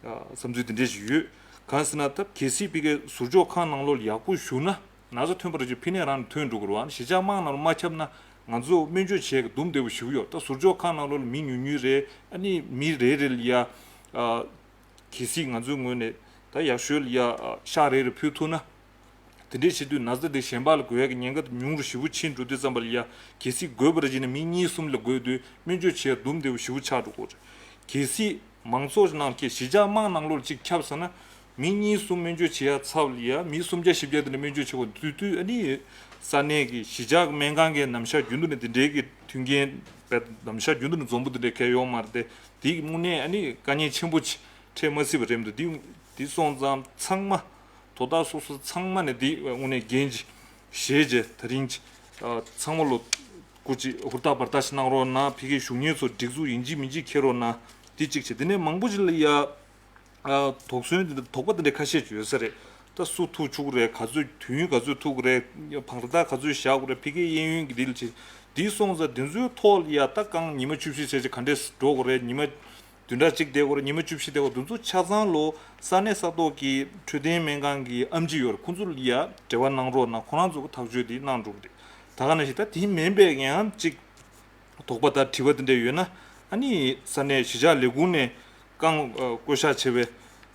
ཨ་བསམ་ཚུལ་འདི་འདྲའི་ཞིག་ཡོད། གང་ཟེར་ན་ད་གལ་སྲིད་ཕ་གིའི་ཟུར་འཇོག་ཁང་ནང་ལོགས་ལ་ཡག་པོ་བཞུགས་ན། ན་ཚ་ཐོན་པ་རེད་ཅེས་ཕི་ནས་རང་ནས་ཐོན་འགྲོ་གི་རེད་བ། གཞིས་ཆགས་དམངས་ནང་ལ་མ་ཁྱབ་ན་ང་ཚོ་སྨན་བཅོས་བྱེད་ཀྱི་འདུམ་བདེ་བོ་ཞིག་ཡོད། ད་ཟུར་འཇོག་ཁང་ནང་ལོགས་ལ་མི་ཉུང་ཉུང་རེད། ཨ་ནི་མི་རེ་རེ་ལ་ཡ་ཨ་གལ་སྲིད་ང་ཚོའི་ངོས་ནས་ད་ཡག་ཤོས་ལ་ཡ་ཨ་ཤག་རེ་རེ་ཕུལ་ཐུབ་ན། དེ་འདྲས་བྱེད་དུས་ན་ཚ་དེ་གཞན་པ་ལ་འགོས་ཡག་གི་ཉེན་ཁ་དེ་ཉུང་རུ་ཞེ་པོ་ཕྱིན་འགྲོ་དུས་ཙམ་པ་ལ་ཡ། གལ་སྲིད་འགོས་པ་རེད་ཅེ་ན་མི་གཉིས་གསུམ་ལ་འགོས་དུས་སྨན་བཅོས་བྱེད་འདུམ་བདེ་བོ་ཞེ་པོ་ཆགས་འགྲོ་གི་རེད། གལ་སྲིད་མང་ཚོགས་ནང་གི་གཞིས་ཆགས་དམངས་ནང་ལོགས་ལ་གཅིག་ཁྱབ་སོང་ན། མི་གཉིས་གསུམ་སྨན་བཅོས་བྱེད་ཡ་ཚབ་ལ་ཡ་མི་སུམ་བརྒྱ་བཞི་བརྒྱ་དེ་འདྲ་སྨན་བཅོས་བྱེད་དགོས་དུས་དུས། ཨ་ནི་ས་གནས་ཀྱི་གཞིས་ཆགས་ཀྱི་སྨན་ཁང་གི་ནམ་ཞག་རྒྱུན་དུ་ནས་དེ་འདྲའི་གི་མཐུན་རྐྱེན་བས་ནམ་ཞག་རྒྱུན་དུ་ནས་འཛོམས་པོ་དེ་འདྲའི་གལ་ཡོད་མ་རེད་དེ། དེའི་དངོས་གནས་ཨ་ནི་དཀའ་ངལ་ཆེན་པོ་ཅིག་འཕྲད་མ་སྲིད་པ་རེད་འདུག་དེ་དེ་སོང་ཙང་ཚང་མ་དོ་བདག་སོ་སོ་ཚང་མ་ནས་དེ་དངོས་གནས་འགན་ཅིག་བཞེས་རྗེས་ད་རིང་ཅིག་ཚང་མ་ལོ་སྐུ་ཅིག་ཧུར་ཐག་འབར་ཐག་ཞིག་གནང་རོགས་གནང་། ཕ་གིའི་བཞུགས་མཁན་ཚོ་སྒྲིག་འཛུགས་ཡིན་གཅིག་མིན་གཅིག་འཁྱེར་རོགས་གནང་། དེ་གཅིག་བྱས། དེ་ནས་མང་པོ་ཅིག་ལ་ཡ་ཨ་དོགས་ཟོན་དེ་འདྲ་དོགས་པ་དེ་འདྲ་ཁ་ཤས་ཅིག་ཡོད་ས་རེད། ད་སུ་ཐུག་ཆོག་གི་རེད། ག་ཚོད་དུས་ཡུན་ག་ཚོད་ཐུག་གི་རེད། བང་རྟ་ག་ཚོད་བཞག་དགོས་རེད། ཕ་གིའི་གཡས་གཡོན་གྱི་དེ་ལ་ཅིག་དེ་སོང་ཙང་དེ་ཚོའི་ཐོག་ལ་ཡ་ད་རྐང་ཉི་མ་བཅུ་བཞི་བྱས་ཅིག་ག་འདྲས་འགྲོ་དགོས་རེད། ཉི་མ་བདུན་ཕྲག་གཅིག་བསྡད་དགོས་རེད། ཉི་མ་བཅུ་བཞི་བསྡད་དགོས། དེ་ཚོ་ཆ་ཚང་ལོ་ས་གནས་ས་ཐོག་གི་འཕྲོད་བསྟེན་སྨན་ཁང་གི་ཨེམ་ཆི་ཡོད་རེད། ཁོང་ཚོ་ལ་ཡ་འབྲེལ་བ་གནང་རོགས་གནང་། ཁོ་རང་ཚོ་གི་ཐག་གཅོད་དེ་གནང་འགྲོ་གི་རེད། ད་ག་ནང་བཞིན་ད་དེ་མིན་པའི་ཡང་ཅིག་དོགས་པ་དང་དྲི་བ་དེ་འདྲ་ཡོད་ན། ཨ་ནི་ས་གནས་གཞིས་ཆགས་ལས་ཁུངས་ནས་རྐང་ཨ་བསྐོ་བཞག་བྱས་པའི་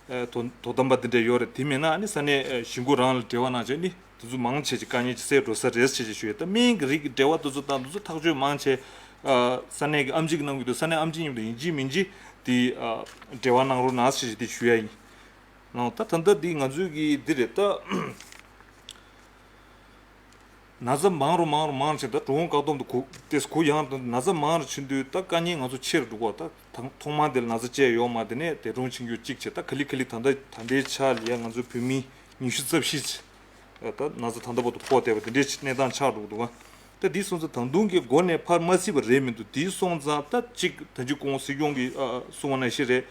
ཨ་དོ་དོ་དམ་པ་དེ་འདྲ་ཡོད་རེད། དེ་མིན་ན་ཨ་ནི་ས་གནས་ཨ་གཞིས་འགོ་རང་ལ་འབྲེལ་བ་གནང་བྱས་ནི་དེ་ཚོ་མང་ཆེ་ཅིག་དཀའ་ངལ་ཅིག་སེལ་འགྲོ་ས་རེད་ཅེས་ཅིག་ཞུ་ཡ། ད་སྨན་གྱི་རིགས་ཀྱི་འབྲེལ་བ་དེ་ཚོ་དང་དེ་ཚོ་ཐག་གཅོད་མང་ཆེ་ཨ་ས་གནས་ཀྱི་ཨེམ་ཆི་གིས་གནང་གི་འདུག་ས་གནས་ཨེམ་ཆི་མཉམ་དུ་ཡིན་གཅིག་མིན་གཅིག་དེ་ཨ་འབྲེལ་བ་གནང་རོགས་གནང་ཞེས་ཅིག་དེ་ཞུ་ཡ་ཡིན། ནའོ་ད་ད་ལྟ་འདི་ང་ཚོའི་གི་འདི་རེད་ད། ན་ཚ་མང་རུ་མང་རུ་མང་ཕྱིན། ད་འགྲོ་འོང་བཀག་སྡོམ་དུ་གུ་ཏེས་གུ་ཡངས་དང་ན་ཚ་མང་རུ་ཕྱིན་དུས་ད་དཀའ་ངལ་ང་ཚོ་ཆེ་རུ་འགྲོ་གོ། ད་ཐང་ཐོག་མ་དེར་ན་ཚ་བཅས་ཡོད་མ་དེ་ནས་འདས་གྲོངས་ཕྱིན་རྒྱུ་གཅིག་བྱས། ད་ག་ལེ་ག་ལེ་ད་ལྟ་ད་ལྟའི་ཆ་ལ་ཡ་ང་ཚོའི་བོད་མི་ཉི་ཤུ་རྩ་བཞི་ཅིག་ད་ན་ཚ་ད་ལྟ་བར་དུ་ཕོག་བསྡད་པ་དེ་འདྲའི་གནས་སྟངས་ཆགས་འགྲོ་གི་འདུག་ག་ད་འདི་སོང་ཙང་ད་དུང་གི་འགོ་ནས་ཕར་མ་སྲིད་པ་རེད་མི་འདུག་འདི་སོང་ཙང་ད་གཅིག་ད་ཅི་གོང་སྲིད་སྐྱོང་གིས་ཨ་གསུངས་པ་ནང་བཞིན་རེད།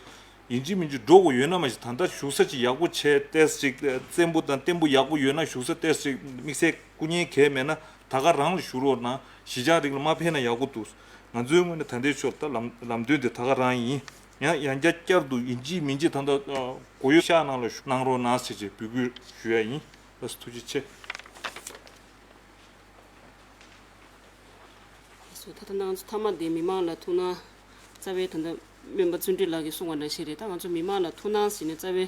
ཡིན་གཅིག་མིན་གཅིག་འགྲོ་དགོས་ཡོད་ན་མ་གཞི་ད་ལྟ་བཞུགས་ས་ཅིག་ཡག་པོ་བྱས་ཏེས་ཅིག་བཙན་པོ་དང་བརྟན་པོ་ཡག་པོ་ཡོད་ན། བཞུགས་ས་ཏེས་ཅིག་དམིགས་བསལ་སྐུ་ངལ་གང་ཡང་མེད་ན་ད་ག་རང་ལ་བཞུགས་རོགས་གནང་། གཞིས་ཆགས་རིགས་ལ་མ་ཕེབས་ན་ཡག་པོ་འདུག་ང་ཚོའི་ངོས་ནས་ད་ལྟའི་ཆོག་ད་ལམ་ལམ་སྟོན་དེ་ད་ག་རང་ཡིན། ཡང་ཡང་བསྐྱར་བསྐྱར་དུ་ཡིན་གཅིག་མིན་གཅིག་ད་ལྟ་སྒོ་དབྱེ་ཤག་ནང་ལ་གནང་རོགས་གནང་ཞེས་བྱས་འབོད་སྐུལ་ཞུ་ཡ་ཡིན། ལགས་སོ། ཐུགས་རྗེ་ཆེ། སོ་ད་ལྟ་ང་ཚོ་མཐའ་མ་དེ་མི་མང་ལ་ཐུགས་སྣང་། རྩ་བའི་ད་ལྟ་སྨན་པ་བརྩོན་འགྲུས་ལགས་ཀྱིས་གསུངས་པ་ནང་བཞིན་རེད། ད་ང་ཚོ་མི་མང་ལ་ཐུགས་སྣང་ཟེར་ནས་རྩ་བའི་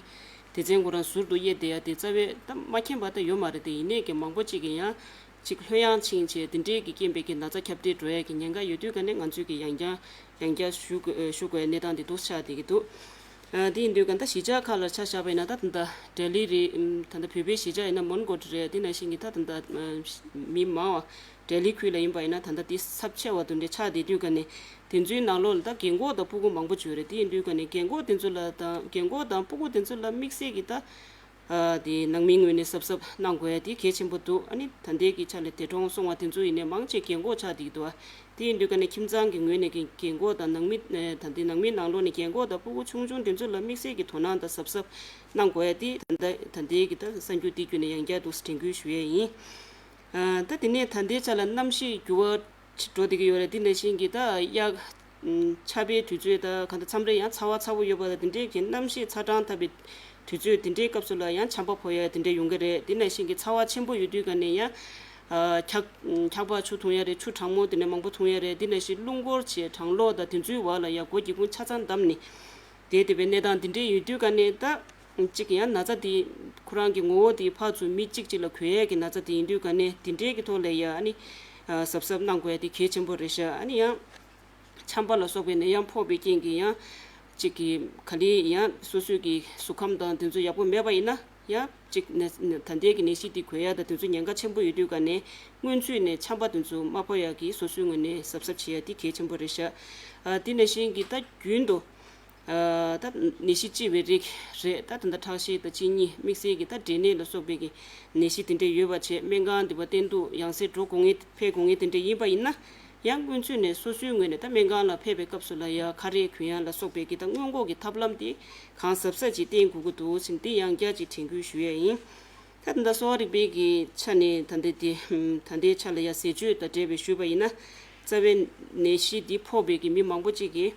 སྡེ་ཚན་ཁོ་རང་ཟུར་དུ་དབྱེ་བསྡད་ཡ་དེ་རྩ་བའི་ད་མ་མཁྱེན་པ་ད་ཡོད་མ་རེད་དེ། ཡིན་ནའི་ཀྱི་མང་པོ་ཅིག་གིས་ཡང་ཅིག་ལྷོད་ཡངས་ཕྱིན་བྱས་དེ་འདྲའི་གི་རྐྱེན་པས་ཀྱི་ན་ཚ་ཁྱབ་གདལ་འགྲོ་ཡ་གི་ཉེན་ཁ་ཡོད་དུས་ཀ་ནས་ང་ཚོས་ཀྱི་ཡང་བསྐྱར་ཡང་བསྐྱར་ཞུ་དགོས་ཞུ་དགོས་ཡ་གནས་སྟངས་དེ་འདུག་ཆགས་བསྡད་ཀྱི་འདུག་ཨ་དེ་ཡིན་དུས་ཀ་ད་གཞིས་ཆགས་ཁག་ལ་ཆ་བཞག་པ་ཡིན་ན་ད་ད་ལྟ་ལྡི་ལི་རེད། ད་ལྟ་བོད་པའི་གཞིས་ཆགས་ཡིན་ན་མོན་གྷོ་རེད། དེ་ནང་བཞིན་གྱི་ད་ད་ལྟ་མི་མང་བ་ལྡི་ལི་ཁུལ་ལ་ཡིན་པ་ཡིན་ན་ད་ལྟ་དེ་ཚབས་ཆེ་བ་དེ་འདྲ་ཆགས་བསྡད་དུས་ཀ་ནས་དེ་ཚོའི་ནང་ལོགས་ལ་ད་རྒན་གོག་དང་སྤུ་གུ་མང་པོ་ཅིག་ཡོད་རེད། དེ་ཡིན་དུས་ཀ་ནས་རྒན་གོག་དེ་ཚོ་ལ་ད་རྒན་གོག་དང་སྤུ་གུ་དེ་ཚོ་ལ་དམིགས་བསལ་གྱི་ད་ཨ་དེ་ནང་མིའི་ངོས་ནས་གཟབ་གཟབ་གནང་དགོས་ཡ་དེ་གལ་ཆེན་པོ་འདུག་ཨ་ནི་ད་ལྟའི་གི་ཆ་ལ་འདས་གྲོངས་སོང་བ་དེ་ཚོ་ཡིན་ནའི་མང་ཆེ་རྒན་གོག་ཆགས་བསྡད་ཀྱི་འདུག་ཨ། དེ་ཡིན་དུས་ཀ་ནས་ཁྱིམ་ཚང་གི་ངོས་ནས་ཀྱི་རྒན་གོག་དང་ནང་མི་ཨེ་ད་ལྟའི་ནང་མིའི་ནང་ལོགས་ནས་རྒན་གོག་དང་སྤུ་གུ་ཆུང་ཆུང་དེ་ཚོ་ལ་དམིགས་བསལ་གྱི་དོ་སྣང་དང་གཟབ་གཟབ་གནང་དགོས་ཡ་དེ་ད་ལྟ་ད་ལྟའི་གི་ད་གསར་འགྱུར་འདི་བརྒྱུད་ནས་ཡང་བསྐྱར་དུ་དྲན་སྐུལ་ཞུ་ཡས་ཡིན། ཨ་ད་དེ་ནས་ད་ལྟའི་ཆ་ལ་གནམ་གཤིས་འགྱུར་བ་ཆེ་འགྲོ་བསྡད་ཀྱི་ཡོད་རེད། དེ་ནང་བཞིན་གྱི་ད་དབྱར་ཆར་པའི་དུས་ཚོད་ད་ག་འདྲ་མཚམས་རེ་ཡང་ཚ་བ་ཚ་པོ་ཡོད་པ་དང་དེ་འདྲའི་གི་གནམ་གཤིས་ཚ་གྲང་འཐབ་པའི་དུས་ཚོད་དེ་འདྲའི་སྐབས་སུ་ལ་ཡང་ཆམ་པ་ཕོག་ཡ་དེ་འདྲ་ཡོང་གི་རེད། དེ་ནང་བཞིན་གྱི་ཚ་བ་ཆེན་པོ་ཡོད་དུས་ཀ་ནས་ཡང་ཨ་འཁྱག་འཁྱག་པ་ཆུ་འཐུང་ཡ་རེད། ཆུ་གྲང་མོ་དེ་འདྲ་མང་པོ་འཐུང་ཡ་རེད། དེ་ནང་བཞིན་རླུང་འཁོར་བྱས་གྲང་གློག་དང་དེ་ཚོའི་འོག་ལ་ཡང་སྒོ་སྒེའུ་ཁུང་ཆ་ཚང་བསྡམས་ནས་བསྡད་བསྡད་པའི་གནས་སྟངས་དེ་འདྲའི་ཡོད་དུས་ཀ་ནས་ད། གཅིག་ཡང་ན་ཚ་དེ་ཁོ་རང་གི་ངོ་བོ་དེ་ཕར་ཚུར་མི་གཅིག་གཅིག་ལ་འགོས་ཡས་ཀྱི་ན་ཚ་དེ་ཡིན་དུས་ཀ་ནས་དེ་འདྲའི་གི་ཐོག་ལ་ཡ་ཨ་ནི་གཟབ་གཟབ་གནང་དགོས་ཡ་དེ་གལ་ཆེན་པོ་རེད་ཤག་ཨ་ནི་ཡང་ཆམ་པ་ལ་སོགས་པའི་ནད་ཡམས་ཕོག་པའི་རྐྱེན་གྱིས་ཡང་ གཅིག་གིས་ག་ལེར་ཡང་སོ་སོའི་གི་གཟུགས་ཁམས་དང་དེ་ཚོ་ཡག་པོ་མེད་པ་ཡིན་ན་ཡང་གཅིག་ནས་ད་ལྟའི་གི་ནད་གཞི་འདི་འགོས་ཡ་དང་དེ་ཚོ་ཉེན་ཁ་ཆེན་པོ་ཡོད་དུས་ག་ནས་སྔོན་ཚུད་ནས་ཆམ་པ་དེ་ཚོ་མ་ཕོག་ཡ་གི་སོ་སོའི་ངོས་ནས་གཟབ་གཟབ་བྱེད་ཡ་དེ་གལ་ཆེན་པོ་རེད་ཤག་ཨ་དེ་ནང་བཞིན་གི་ད་རྒྱུན་དུ་ཨ་ད་ནད་གཞི་ལྕི་བའི་རིགས་རེད། ད་ད་ལྟ་ཁྲག་ཤེད་དང་གཅིན་སྙི་དམིགས་བསལ་གྱི་ད་འབྲས་ནད་ལ་སོགས་པའི་གི་ནད་གཞི་དེ་འདྲས་ཡོད་པ་བྱས་སྨན་ཁང་འདི་པ་བསྟེན་གཏུག་ཡང་སེ་འགྲོ་དགོས་ངེས་ཕེབས་དགོས་ངེས་དེ་འདྲས་ཡིན་པ་ཡིན་ན་ཡང་སྔོན་ཚུད་ནས་སོ་སོའི་ངོས་ནས་ད་སྨན་ཁང་ལ་ཕེབས་པའི་སྐབས་སུ་ལ་ཡ་ཁ་རས་གོན་ཡ་ལ་སོགས་པའི་གི་ད་སྔོན་འགོག་གི་ཐབས་ལམ་དེ་གང་གཟབ་གཟབ་ཅིག་བསྟེན་དགོས་ཀྱི་འདུག་ཟེར་ནས་དེ་ཡང་བསྐྱར་ཅིག་དྲན་སྐུལ་ཞུ་ཡ་ཡིན། ད་ད་ལྟ་གསོ་བ་རིག་པའི་གི་ཆ་ནས་ད་ལྟའི་དེ་ད་ལྟའི་ཆ་ལ་ཡ་ཟས་སྤྱོད་དང་འབྲེལ་བའི་ཞུས་པ་ཡིན་ན། རྩ་བའི་ནད་གཞི་འདི་ཕོག་པའི་གི་མི་མང་པོ་ཅིག་གིས་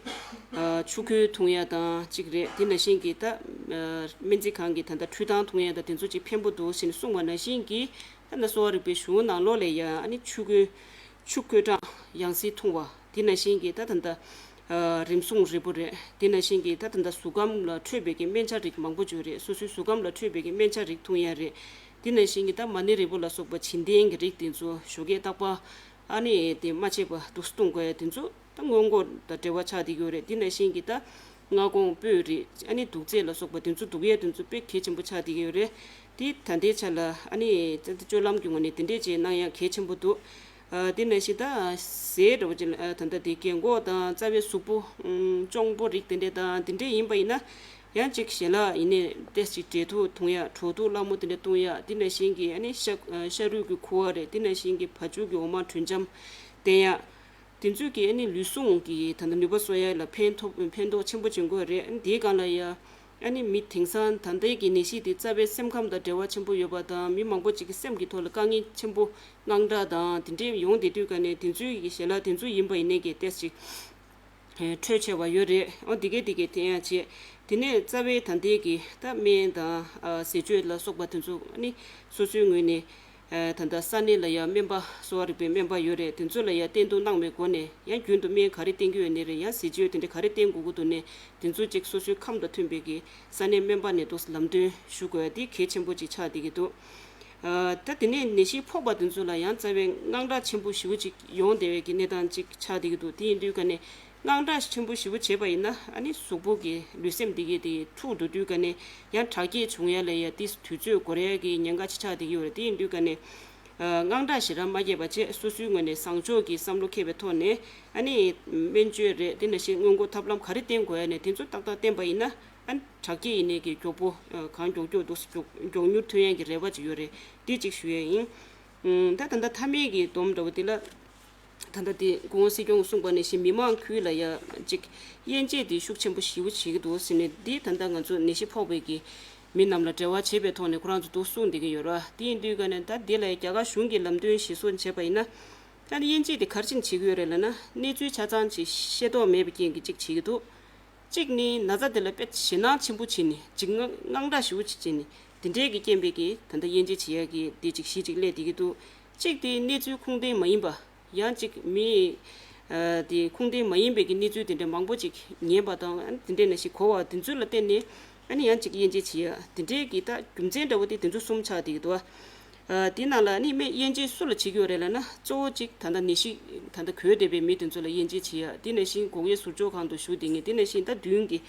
ཨ་ཆུ་ཁོལ་འཐུང་ཡ་དང་གཅིག་རེད། དེ་ནང་བཞིན་གི་ད་ཨ་སྨན་རྩིས་ཁང་གི་ད་ལྟ་འཕྲུལ་ཐང་འཐུང་ཡ་དང་དེ་ཚོ་ཅིག་ཕན་པོ་འདུག་ཟེར་ནས་གསུངས་པ་ནང་བཞིན་གི་ད་ལྟ་གསོ་བ་རིག་པའི་གཞུང་ནང་ལོགས་ལ་ཡ་ཨ་ནི་ཆུ་ཁོལ་ཆུ་ཁོལ་གྲང་ཡང་སེ་འཐུང་བ་དེ་ནང་བཞིན་གི་ད་ད་ལྟ་ཨ་རིམས་སྲུང་རིལ་བུ་རེད། དེ་ནང་བཞིན་གི་ད་ད་ལྟ་གཟུགས་ཁམས་ལ་འཕྲོད་པའི་གི་སྨན་ཆ་རིགས་མང་པོ་ཅིག་ཡོད་རེད། སོ་སོའི་གཟུགས་ཁམས་ལ་འཕྲོད་པའི་གི་སྨན་ཆ་རིགས་འཐུང་ཡ་རེད། དེ་ནང་བཞིན་གྱི་ད་མ་ཎི་རིལ་བུ་ལ་སོགས་པ་བྱིན་ལྡན་གྱི་རིགས་དེ་ཚོ་ཞོགས་ཀས་རྟག་པར་ཨ་ནི་དེ་མ་བྱས་པ་འདུག་སེ་འཐུང་དགོས་ཡ་དེ་ཚོ་ད་སྔོན་འགོག་དང་འབྲེལ་བ་ཆགས་བསྡད་ཀྱི་ཡོད་རེད། དེ་ནང་བཞིན་གྱི་ད་སྔ་དགོང་སྤོས་རིགས་ཨ་ནི་དུག་རྫས་ལ་སོགས་པ་དེ་ཚོ་འདུག་ཡ་དེ་ཚོ་དཔེ་གལ་ཆེན་པོ་ཆགས་བསྡད་ཀྱི་ཡོད་རེད། དེ་ད་ལྟའི་ཆ་ལ་ཨ་ནི་ད་ལྟ་སྤྱོད་ལམ་གྱི་ངོས་ནས་དེ་འདྲས་བྱས་གནང་ཡ་གལ་ཆེན་པོ་འདུག་ཨ་དེ་ནང་བཞིན་ད་ཟས་འདྲ་བོ་ཅིག་ལ་ཨ་ད་ལྟ་དེ་རྒན་གོག་དང་རྩ་བའི་གཟུགས་པོ་ཨུམ་གཅོང་པོ་རིགས་དེ་འདྲས་དང་དེ་འདྲས་ཡིན་པ་ཡིན་ན། ཡང་གཅིག་ཞལ་ལག་ཡིན་ནའི་ཏོག་ཙམ་འབྲས་ཐུག་འཐུང་ཡ། གྲོ་ཐུག་སླ་མོ་དེ་འདྲ་འཐུང་ཡ། དེ་ནང་བཞིན་གྱི་ཨ་ནི་ཤ་ཨ་ཤ་རུས་ཀྱི་ཁུ་བ་རེད། དེ་ནང་བཞིན་གྱི་བ་ཕྱུགས་ཀྱི་འོ་མ་དྲོད་འཇམ་བསྟེན་ཡ། དེ་ཚོས་ཀྱི་ཨ་ནི་ལུས་ཟུངས་ཀྱི་ད་ལྟ་ནུས་པ་གསོ་ཡ་ལ་ཕན་ཐོགས་ཕན་ཐོགས་ཆེན་པོ་བྱེད་ཀྱི་ཡོད་རེད། ཨ་ནི་དེའི་སྒང་ལ་ཡ་ཨ་ནི་མི་དེང་སང་ད་ལྟའི་གི་ནད་གཞི་དེ་རྩ་བའི་སེམས་ཁམས་དང་འབྲེལ་བ་ཆེན་པོ་ཡོད་པ་དང་མི་མང་པོ་ཅིག་གི་སེམས་ཀྱི་ཐོག་ལ་དཀའ་ངལ་ཆེན་པོ་དངངས་སྐྲག་དང་དེ་འདྲའི་ཡོང་བསྡད་དུས་ཀ་ནས་དེ་ཚོའི་གི་ཞལ་ལག་དེ་ཚོ་ཡིན་པ་ཡིན་ནའི་གི་ཏོག་ཙམ་ཅིག་འཕྲོད་ཆེ་བ་ཡོད་རེད། འོ་དེ་གས་དེ་གས་འཐེན་ཡ་བྱས། དེ་ནས་རྩ་བའི་ད་ལྟའི་གི་ད་སྨན་དང་ཨ་ཟས་སྤྱོད་ལ་སོགས་པ་དེ་ཚོ་ནི་སོ་སོའི་ངོས་ནས་ཨ་ད་ལྟ་ས་གནས་ལ་ཡང་སྨན་པ་གསོ་བ་རིག་པའི་སྨན་པ་ཡོད་རེད། དེ་ཚོ་ལ་ཡང་བསྟེན་གཏུག་གནང་བའི་སྒོ་ནས་ཡང་རྒྱུན་དུ་སྨན་ག་རེ་བསྟེན་གྱི་ཡོད་ནི་རེད། ཡང་ཟས་སྤྱོད་དེ་འདྲ་ག་རེ་བསྟེན་དགོས་ཀྱི་འདུག་ནས་དེ་ཚོ་གཅིག་སོ་སོའི་ཁམས་དང་མཐུན་པའི་གི་ས་གནས་སྨན་པ་ནས་ཏོག་ཙམ་ལམ་སྟོན་ཞུ་དགོས་ཡ་དེ་གལ་ཆེན་པོ་གཅིག་ཆགས་བསྡད་ཀྱི་འདུག་ཨ་ད་དེ་ནས་ནད་གཞི་ཕོག་པ་དེ་ཚོ་ལ་ཡང་རྩ་བའི་དངངས་སྐྲག་ཆེན་པོ་ཞེ་པོ་ཅིག་ཡོང་བསྡད་པའི་གི་གནས་སྟངས་ཅིག་ཆགས་བསྡད་ཀྱི་འདུག་དེ་ཡིན་དུས་ཀ་ནས་དངངས་སྐྲག་ཆེན་པོ་ཞེ་པོ་བྱས་པ་ཡིན་ན་ཨ་ནི་གཟུགས་པོ་གི་ལུས་སེམས་དེ་གའི་དེ་འཁྲུག་འགྲོ་དུས་ཀ་ནས་ཡང་དྲག་སྐྱེད་བྱུང་ཡ་ལ་ཡ་དེ་དུས་ཚོད་འགོར་ཡ་གི་ཉེན་ཁ་ཅིག་ཆགས་བསྡད་ཀྱི་ཡོད་རེད། དེ་ཡིན་དུས་ཀ་ནས་ཨ་དངངས་སྐྲག་ཞེ་དྲག་མ་སྐྱེས་པ་བྱས་སོ་སོའི་ངོས་ནས་བཟང་ཕྱོགས་ཀྱི་བསམ་བློ་འཁྱེར་བའི་ཐོག་ནས་ཨ་ནི་སྨན་བཅོས་རེད། དེ་ནང་བཞིན་སྔོན་འགོག་ཐབས་ལམ་ག་རེ་བསྟེན་དགོས་ཡ་ནས་དེ་ཚོ་ཏག་ཏག་བསྟེན་པ་ཡིན་ན། ཨ་ནི་དྲག་སྐྱེད་ཡིན་ནའི་གི་མགྱོགས་པོ་ཨ་གང་མགྱོགས་མགྱོགས་འདུག་མགྱོགས་མགྱོགས་མྱུར་ཐོན་ཡག་གི་རེ་བ་ཅིག་ཡོད་རེད། འདི་གཅིག་ཞུ་ཡས་ཡིན། ཨུམ་ད་ད་ལྟ་མཐའ་མའི་གི་སྡོམ་འདྲ་བོ་འདི་ལ་ད་ལྟ་དེ་སྐུ་ངོ་སྲིད་སྐྱོང་གིས་གསུངས་པ་ནང་བཞིན་མི་མང་ཁུལ་ལ་ཡ་གཅིག་དབྱེ་འབྱེད་དེ་ཤུགས་ཆེན་པོ་ཞེ་པོ་བྱེད་ཀྱི་འདུག་ཟེར་ནས། འདི་ད་ལྟ་ང་ཚོ་ནད་གཞི་ཕོག་པའི་གི་མི་རྣམས་ལ་འབྲེལ་བ་བྱེད་པའི་ཐོག་ནས་ཁོ་རང་ཚོ་འདུག་གསུངས་བསྡད་ཀྱི་ཡོད་རེད། དེ་ཡིན་དུས་ཀ་ནས་ད་འདི་ལ་རྒྱ་གར་གཞུང་གིས་ལམ་སྟོན་གཞིར་བཟུང་བྱས་པ་ཡིན་ན། ད་དབྱེ་འབྱེད་དེ་ག་རེ་བྱས་ནས་བྱེད་ཀྱི་ཡོད་རེད་ལབ་ན། གནས་ཚུལ་ཆ་ཚང་ཅིག་ཤེས་རྟོགས་མེད་པའི་རྐྱེན་གྱིས་གཅིག་བྱེད་ཀྱི་འདུག་གཅིག་ནི་ན་ཚ་དེ་ལ་དཔེ་ཞེད་སྣང་ཆེན་པོ་བྱས་ནས་འཇིགས་དངངས་དངངས་སྐྲག་ཞེ་པོ་ཅིག་བྱས་ནས་དེ་འདྲའི་གི་རྐྱེན་པས་ཀྱི་ད་ལྟ་དབྱེ་འབྱེད་བྱེད་ཡ་གི་དེ་ཅིག་གཞི་ཅིག་སླེབས་བསྡད་ཀྱི་འདུག་གཅིག་དེ་གནས་ཚུལ་ཁུངས་ལྡན་མ་ཡིན་པ། ཡང་གཅིག་མི་ཨ་དེ་ཁུངས་ལྡན་མ་ཡིན་པའི་གི་གནས་ཚུལ་དེ་འདྲ་མང་པོ་ཅིག་ཉན་པ་དང་ཨ་དེ་འདྲའི་ནང་བཞིན་གོ་བ་དེ་ཚོ་ལ་བརྟེན་ནས་ཨ་ནི་ཡང་གཅིག་དབྱེ་འབྱེད་བྱེད་ཡ་དེ་འདྲའི་གི་ད་རྒྱུ་མཚན་འདྲ་བོ་དེ་དེ་ཚོ་གསུམ་ཆགས་བསྡད་ཀྱི་འདུག་ཨ་དེ་ནང་ལ་ནི་སྨན་དབྱེ་འབྱེད་སུ་ལ་བྱེད་ཀྱི་ཡོད་རེད་ལབ་ན། གཙོ་བོ་གཅིག་ད་ལྟ་ནད་གཞི་ད་ལྟ་འགོས་བསྡད་པའི་མི་དེ་ཚོ་ལ་དབྱེ་འབྱེད་བྱེད་ཡ། དེ་ནང་བཞིན་འགོག་དབྱེ་ཟུར་འཇོག་ཁང་དུ་བཞུགས་བསྡད་མཁན། དེ་ནང་བཞིན་ད་མདུན་གྱི་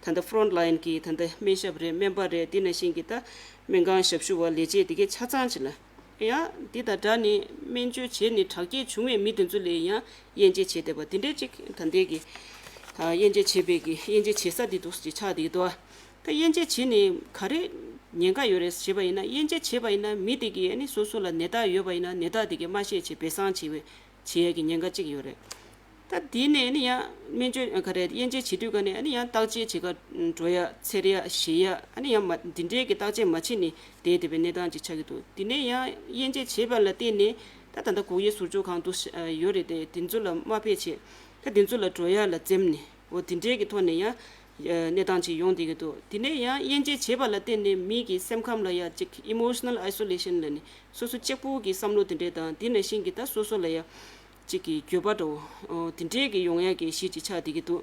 ད་ལྟ་ཕོ་རོན་ཊི་ལའིན་གྱི་ད་ལྟ་སྨན་ཞབས་རེད། སྨན་པ་རེད། དེ་ནང་བཞིན་གྱི་ད་སྨན་ཁང་ཞབས་ཞུ་བ་ལས་བྱེད་དེ་གའི་ཆ་ཚང་ཅིག་ལ་ཡང་འདི་དང་སྦྲགས་ནས་སྨན་བཅོས་བྱས་ནས་དྲག་སྐྱེད་བྱུང་བའི་མི་དེ་ཚོ་ལ་ཡང་དབྱེ་འབྱེད་བྱས་བསྡད་པ་དེ་འདྲའི་གཅིག་ད་ལྟའི་གི་ཨ་དབྱེ་འབྱེད་བྱས་པའི་གི་དབྱེ་འབྱེད་བྱེད་ས་འདི་འདུག་སེ་ཆགས་བསྡད་ཀྱི་འདུག་ད་དབྱེ་འབྱེད་བྱས་ནས་ག་རེ་ཉེན་ཁ་ཡོད་རེད་ཟེར་བ་ཡིན་ན། དབྱེ་འབྱེད་བྱས་པ་ཡིན་ན་མི་དེ་གི་ཨ་ནི་སོ་སོ་ལ་ནད་རྟགས་ཡོད་པ་ཡིན་ན་ནད་རྟགས་དེ་གའི་མ་ཤེས་བྱས་སྦས་གསང་བྱས་པའི་བྱེད་ཡས་ཀྱི་ཉེན་ཁ་གཅིག་ཡོད་རེད། ད་དེ་ནས་ཨ་ནི་ཡང་སྨན་བཅོས་ག་རེ་དབྱེ་འབྱེད་བྱེད་དུས་ག་ནས་ཨ་ནི་ཡང་བརྟག་དཔྱད་བྱེད་ག་འགྲོ་ཡ། འཚེར་ཡ་ཞེད་ཡ། ཨ་ནི་ཡང་མ་འདི་འདྲའི་གི་བརྟག་དཔྱད་མ་བྱས་ནས་བསྡད་བསྡད་པའི་གནས་སྟངས་ཅིག་ཆགས་ཀྱི་འདུག་དེ་ནས་ཡང་དབྱེ་འབྱེད་བྱས་པ་ལ་བརྟེན་ནས་ད་ད་ལྟ་འགོག་དབྱེ་ཟུར་འཇོག་ཁང་དུ་ཡོད་རེད་དེ། དེ་ཚོ་ལ་མ་ཕེབས་བྱས་ད་དེ་ཚོ་ལ་འགྲོ་ཡ་ལ་འཛེམ་ནས། འོ་དེ་འདྲའི་གི་ཐོག་ནས་ཡང་གནས་སྟངས་ཅིག་ཡོང་བསྡད་ཀྱི་འདུག་དེ་ནས་ཡང་དབྱེ་འབྱེད་བྱས་པ་ལ་བརྟེན་ནས་མི་གི་སེམས་ཁམས་ལ་ཡང་ཅིག་emotional isolation ལབ་ནས་སོ་སོ་གཅིག་པུ་གི་བསམ་བློ་དེ་འདྲས་དང་། དེ་ནང་བཞིན་གྱི་ད་སོ་སོ་ལ་ཡང་ཅིག་གི་འགྱོད་པ་འདྲ་བོ་དེ་འདྲས་ཀྱི་ཡོང་ཡ་གི་གཞི་ཅིག་ཆགས་བསྡད་ཀྱི་འདུག་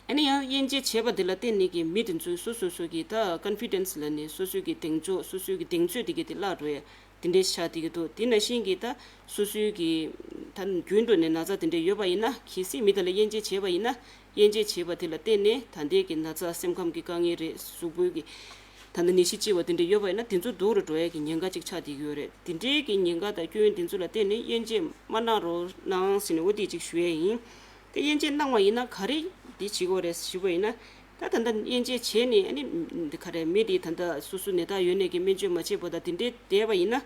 ཨ་ནི་ཡང་དབྱེ་འབྱེད་བྱས་པ་དེ་ལ་བརྟེན་ནས་ཀྱི་མི་དེ་ཚོས་སོ་སོ་སོ་གི་ད་confidence ལབ་ནས་སོ་སོའི་གི་གདེང་འཇོག་སོ་སོའི་གི་གདེང་ཚོད་དེ་གི་དེ་བརླག་འགྲོ་ཡ། དེ་འདྲའི་ཆགས་བསྡད་ཀྱི་འདུག་དེ་ནང་བཞིན་གྱི་ད་སོ་སོའི་གི་ད་རྒྱུན་དུ་ནས་ན་ཚ་དེ་འདྲ་ཡོད་པ་ཡིན་ན། གལ་སྲིད་མི་དེ་ལ་དབྱེ་འབྱེད་བྱས་པ་ཡིན་ན། དབྱེ་འབྱེད་བྱས་པ་དེ་ལ་བརྟེན་ནས་ད་ལྟའི་གི་ན་ཚ་སེམས་ཁམས་ཀྱི་དཀའ་ངལ་རེད། གཟུགས་པོའི་གི་ད་ལྟ་ནད་གཞི་ལྕི་བ་དེ་འདྲ་ཡོད་པ་ཡིན་ན། དེ་ཚོ་སྡུག་རུ་འགྲོ་ཡ་གི་ཉེན་ཁ་ཅིག་ཆགས་བསྡད་ཀྱི་ཡོད་རེད། དེ་འདྲའི་གི་ཉེན་ཁ་དང་སྐྱོན་དེ་ཚོ་ལ་བརྟེན་ནས་དབྱེ་འབྱེད་མ་གནང་རོགས་གནང་ཟེར་ནས་འོ་དེ་ཅིག་ཞུ་ཡ་ཡིན། དེ་དབྱེ་འབྱེད་གནང་བ་ཡིན་ན་ག་རེ་འདི་བྱེད་དགོས་རེད་ཞུས་པ་ཡིན་ན། ད་ད་ལྟ་དབྱེ་འབྱེད་བྱས་ནས་ཨ་ནི་འདི་ག་རེ་མི་དེ་ད་ལྟ་སོ་སོ་ནད་རྟགས་ཡོད་ནས་ཀྱི་སྨན་བཅོས་མ་བྱས་པ་དང་དེ་འདྲའི་བསྡད་པ་ཡིན་ན།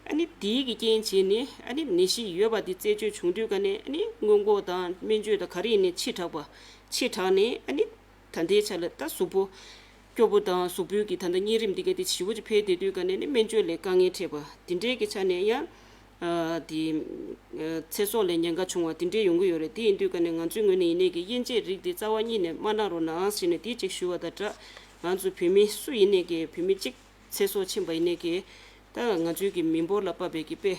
ཨ་ནི་དེའི་གི་རྐྱེན་བྱས་ནས་ཨ་ནི་ནད་གཞི་ཡོད་པ་དེ་རྩད་གཅོད་བྱུང་དུས་ཀ་ནས་ཨ་ནི་སྔོན་འགོག་དང་སྨན་བཅོས་དང་ག་རེ་ཡིན་ནས་ཕྱི་དྲགས་པ། ཕྱི་དྲགས་ནས་ཨ་ནི་ད་ལྟའི་ཆ་ལ་ད་གཟུགས་པོ་སྐྱོ་པོ་དང་གཟུགས་པོའི་གི་ད་ལྟ་གཉན་རིམས་འདི་ག་དེ་ཞེ་པོ་ཅིག་འཕེལ་བསྡད་དུས་ཀ་ནས་ནི་སྨན་བཅོས་ལ་དཀའ་ངལ་འཕྲད་པ་དེ་འདྲའི་གི་ཆ་ནས་ཡང་། ཨ་དེ་ཨ་ཚེ་སྲོག་ལ་ཉེན་ཁ་བྱུང་བ་དེ་འདྲའི་ཡོང་གི་ཡོད་རེད། དེ་ཡིན་དུས་ཀ་ནས་ང་ཚོའི་ངོས་ནས་ཡིན་ནའི་གི་དབྱེ་འབྱེད་རིགས་དེ་རྩ་བ་ཉིད་ནས་མ་གནང་རོགས་གནང་ཞེས་ནས་དེ་གཅིག་ཞུ་བ་དང་སྦྲགས། ང་ཚོ་བོད་མི་སུ་ཡིན་ནའི་གི་བོད་མི་གཅིག་ཚེ་སྲོག་ཕྱིན་པ་ཡིན་ནའི་གི་ད་ང་ཚོའི་གི་མི་འབོར་ལ་དཔག་པའི་གི་དཔེ་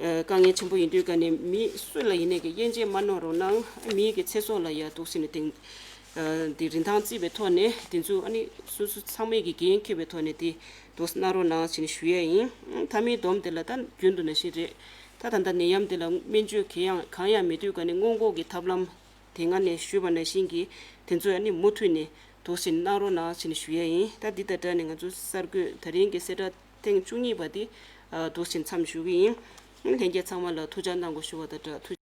ཨ་དཀའ་ངལ་ཆེན་པོ་ཡིན་དུས་ཀ་ནས་མི་སུ་ལ་ཡིན་ནའི་གི་དབྱེ་འབྱེད་མ་གནང་རོགས་གནང་། མིའི་གི་ཚེ་སྲོག་ལ་ཡ་འདུག་ཟེར་ནས་དེང་ཨ་དེ་རིན་ཐང་བརྩིས་པའི་ཐོག་ནས་དེ་ཚོ་ཨ་ནི་སོ་སོ་ཚང་མས་གི་འགན་འཁྱེར་བའི་ཐོག་ནས་དེ་འདུག་གནང་རོགས་གནང་ཞེས་ཞུ་ཡས་ཡིན། མཐའ་མའི་སྡོམ་དེ་ལ་ད་རྒྱུན་དུ་ནང་བཞིན་རེད། ད་ད་ལྟ་ནད་ཡམས་དེ་ལ་སྨན་བཅོས་གང་ཡང་གང་ཡང་མེད་དུས་ཀ་ནས་སྔོན་འགོག་གི་ཐབས་ལམ་དེ་སྔ་ནས་ཞུས་པ་ནང་བཞིན་གྱི་དེ་ཚོ་ཡང་ནི་མུ་མཐུད་ནས་འདུག་སེ་གནང་རོགས་གནང་ཞེས་ཞུ་ཡས་ཡིན། ད་འདི་དང་སྦྲགས་ནས་ང་ཚོ་གསར་འགོད་ད་རིང་གི་གསལ་བསྒྲགས་ཐེངས་བཅུ་གཉིས་པ་འདི་འདུག་སེ་མཚམས་ཞུ་གི་ཡིན། ལྷན་རྒྱས་ཚང་མ་ལ་ཐུགས་ཅག་གནང་དགོས་ཞུ་བ་དང་སྦྲགས། ཐུགས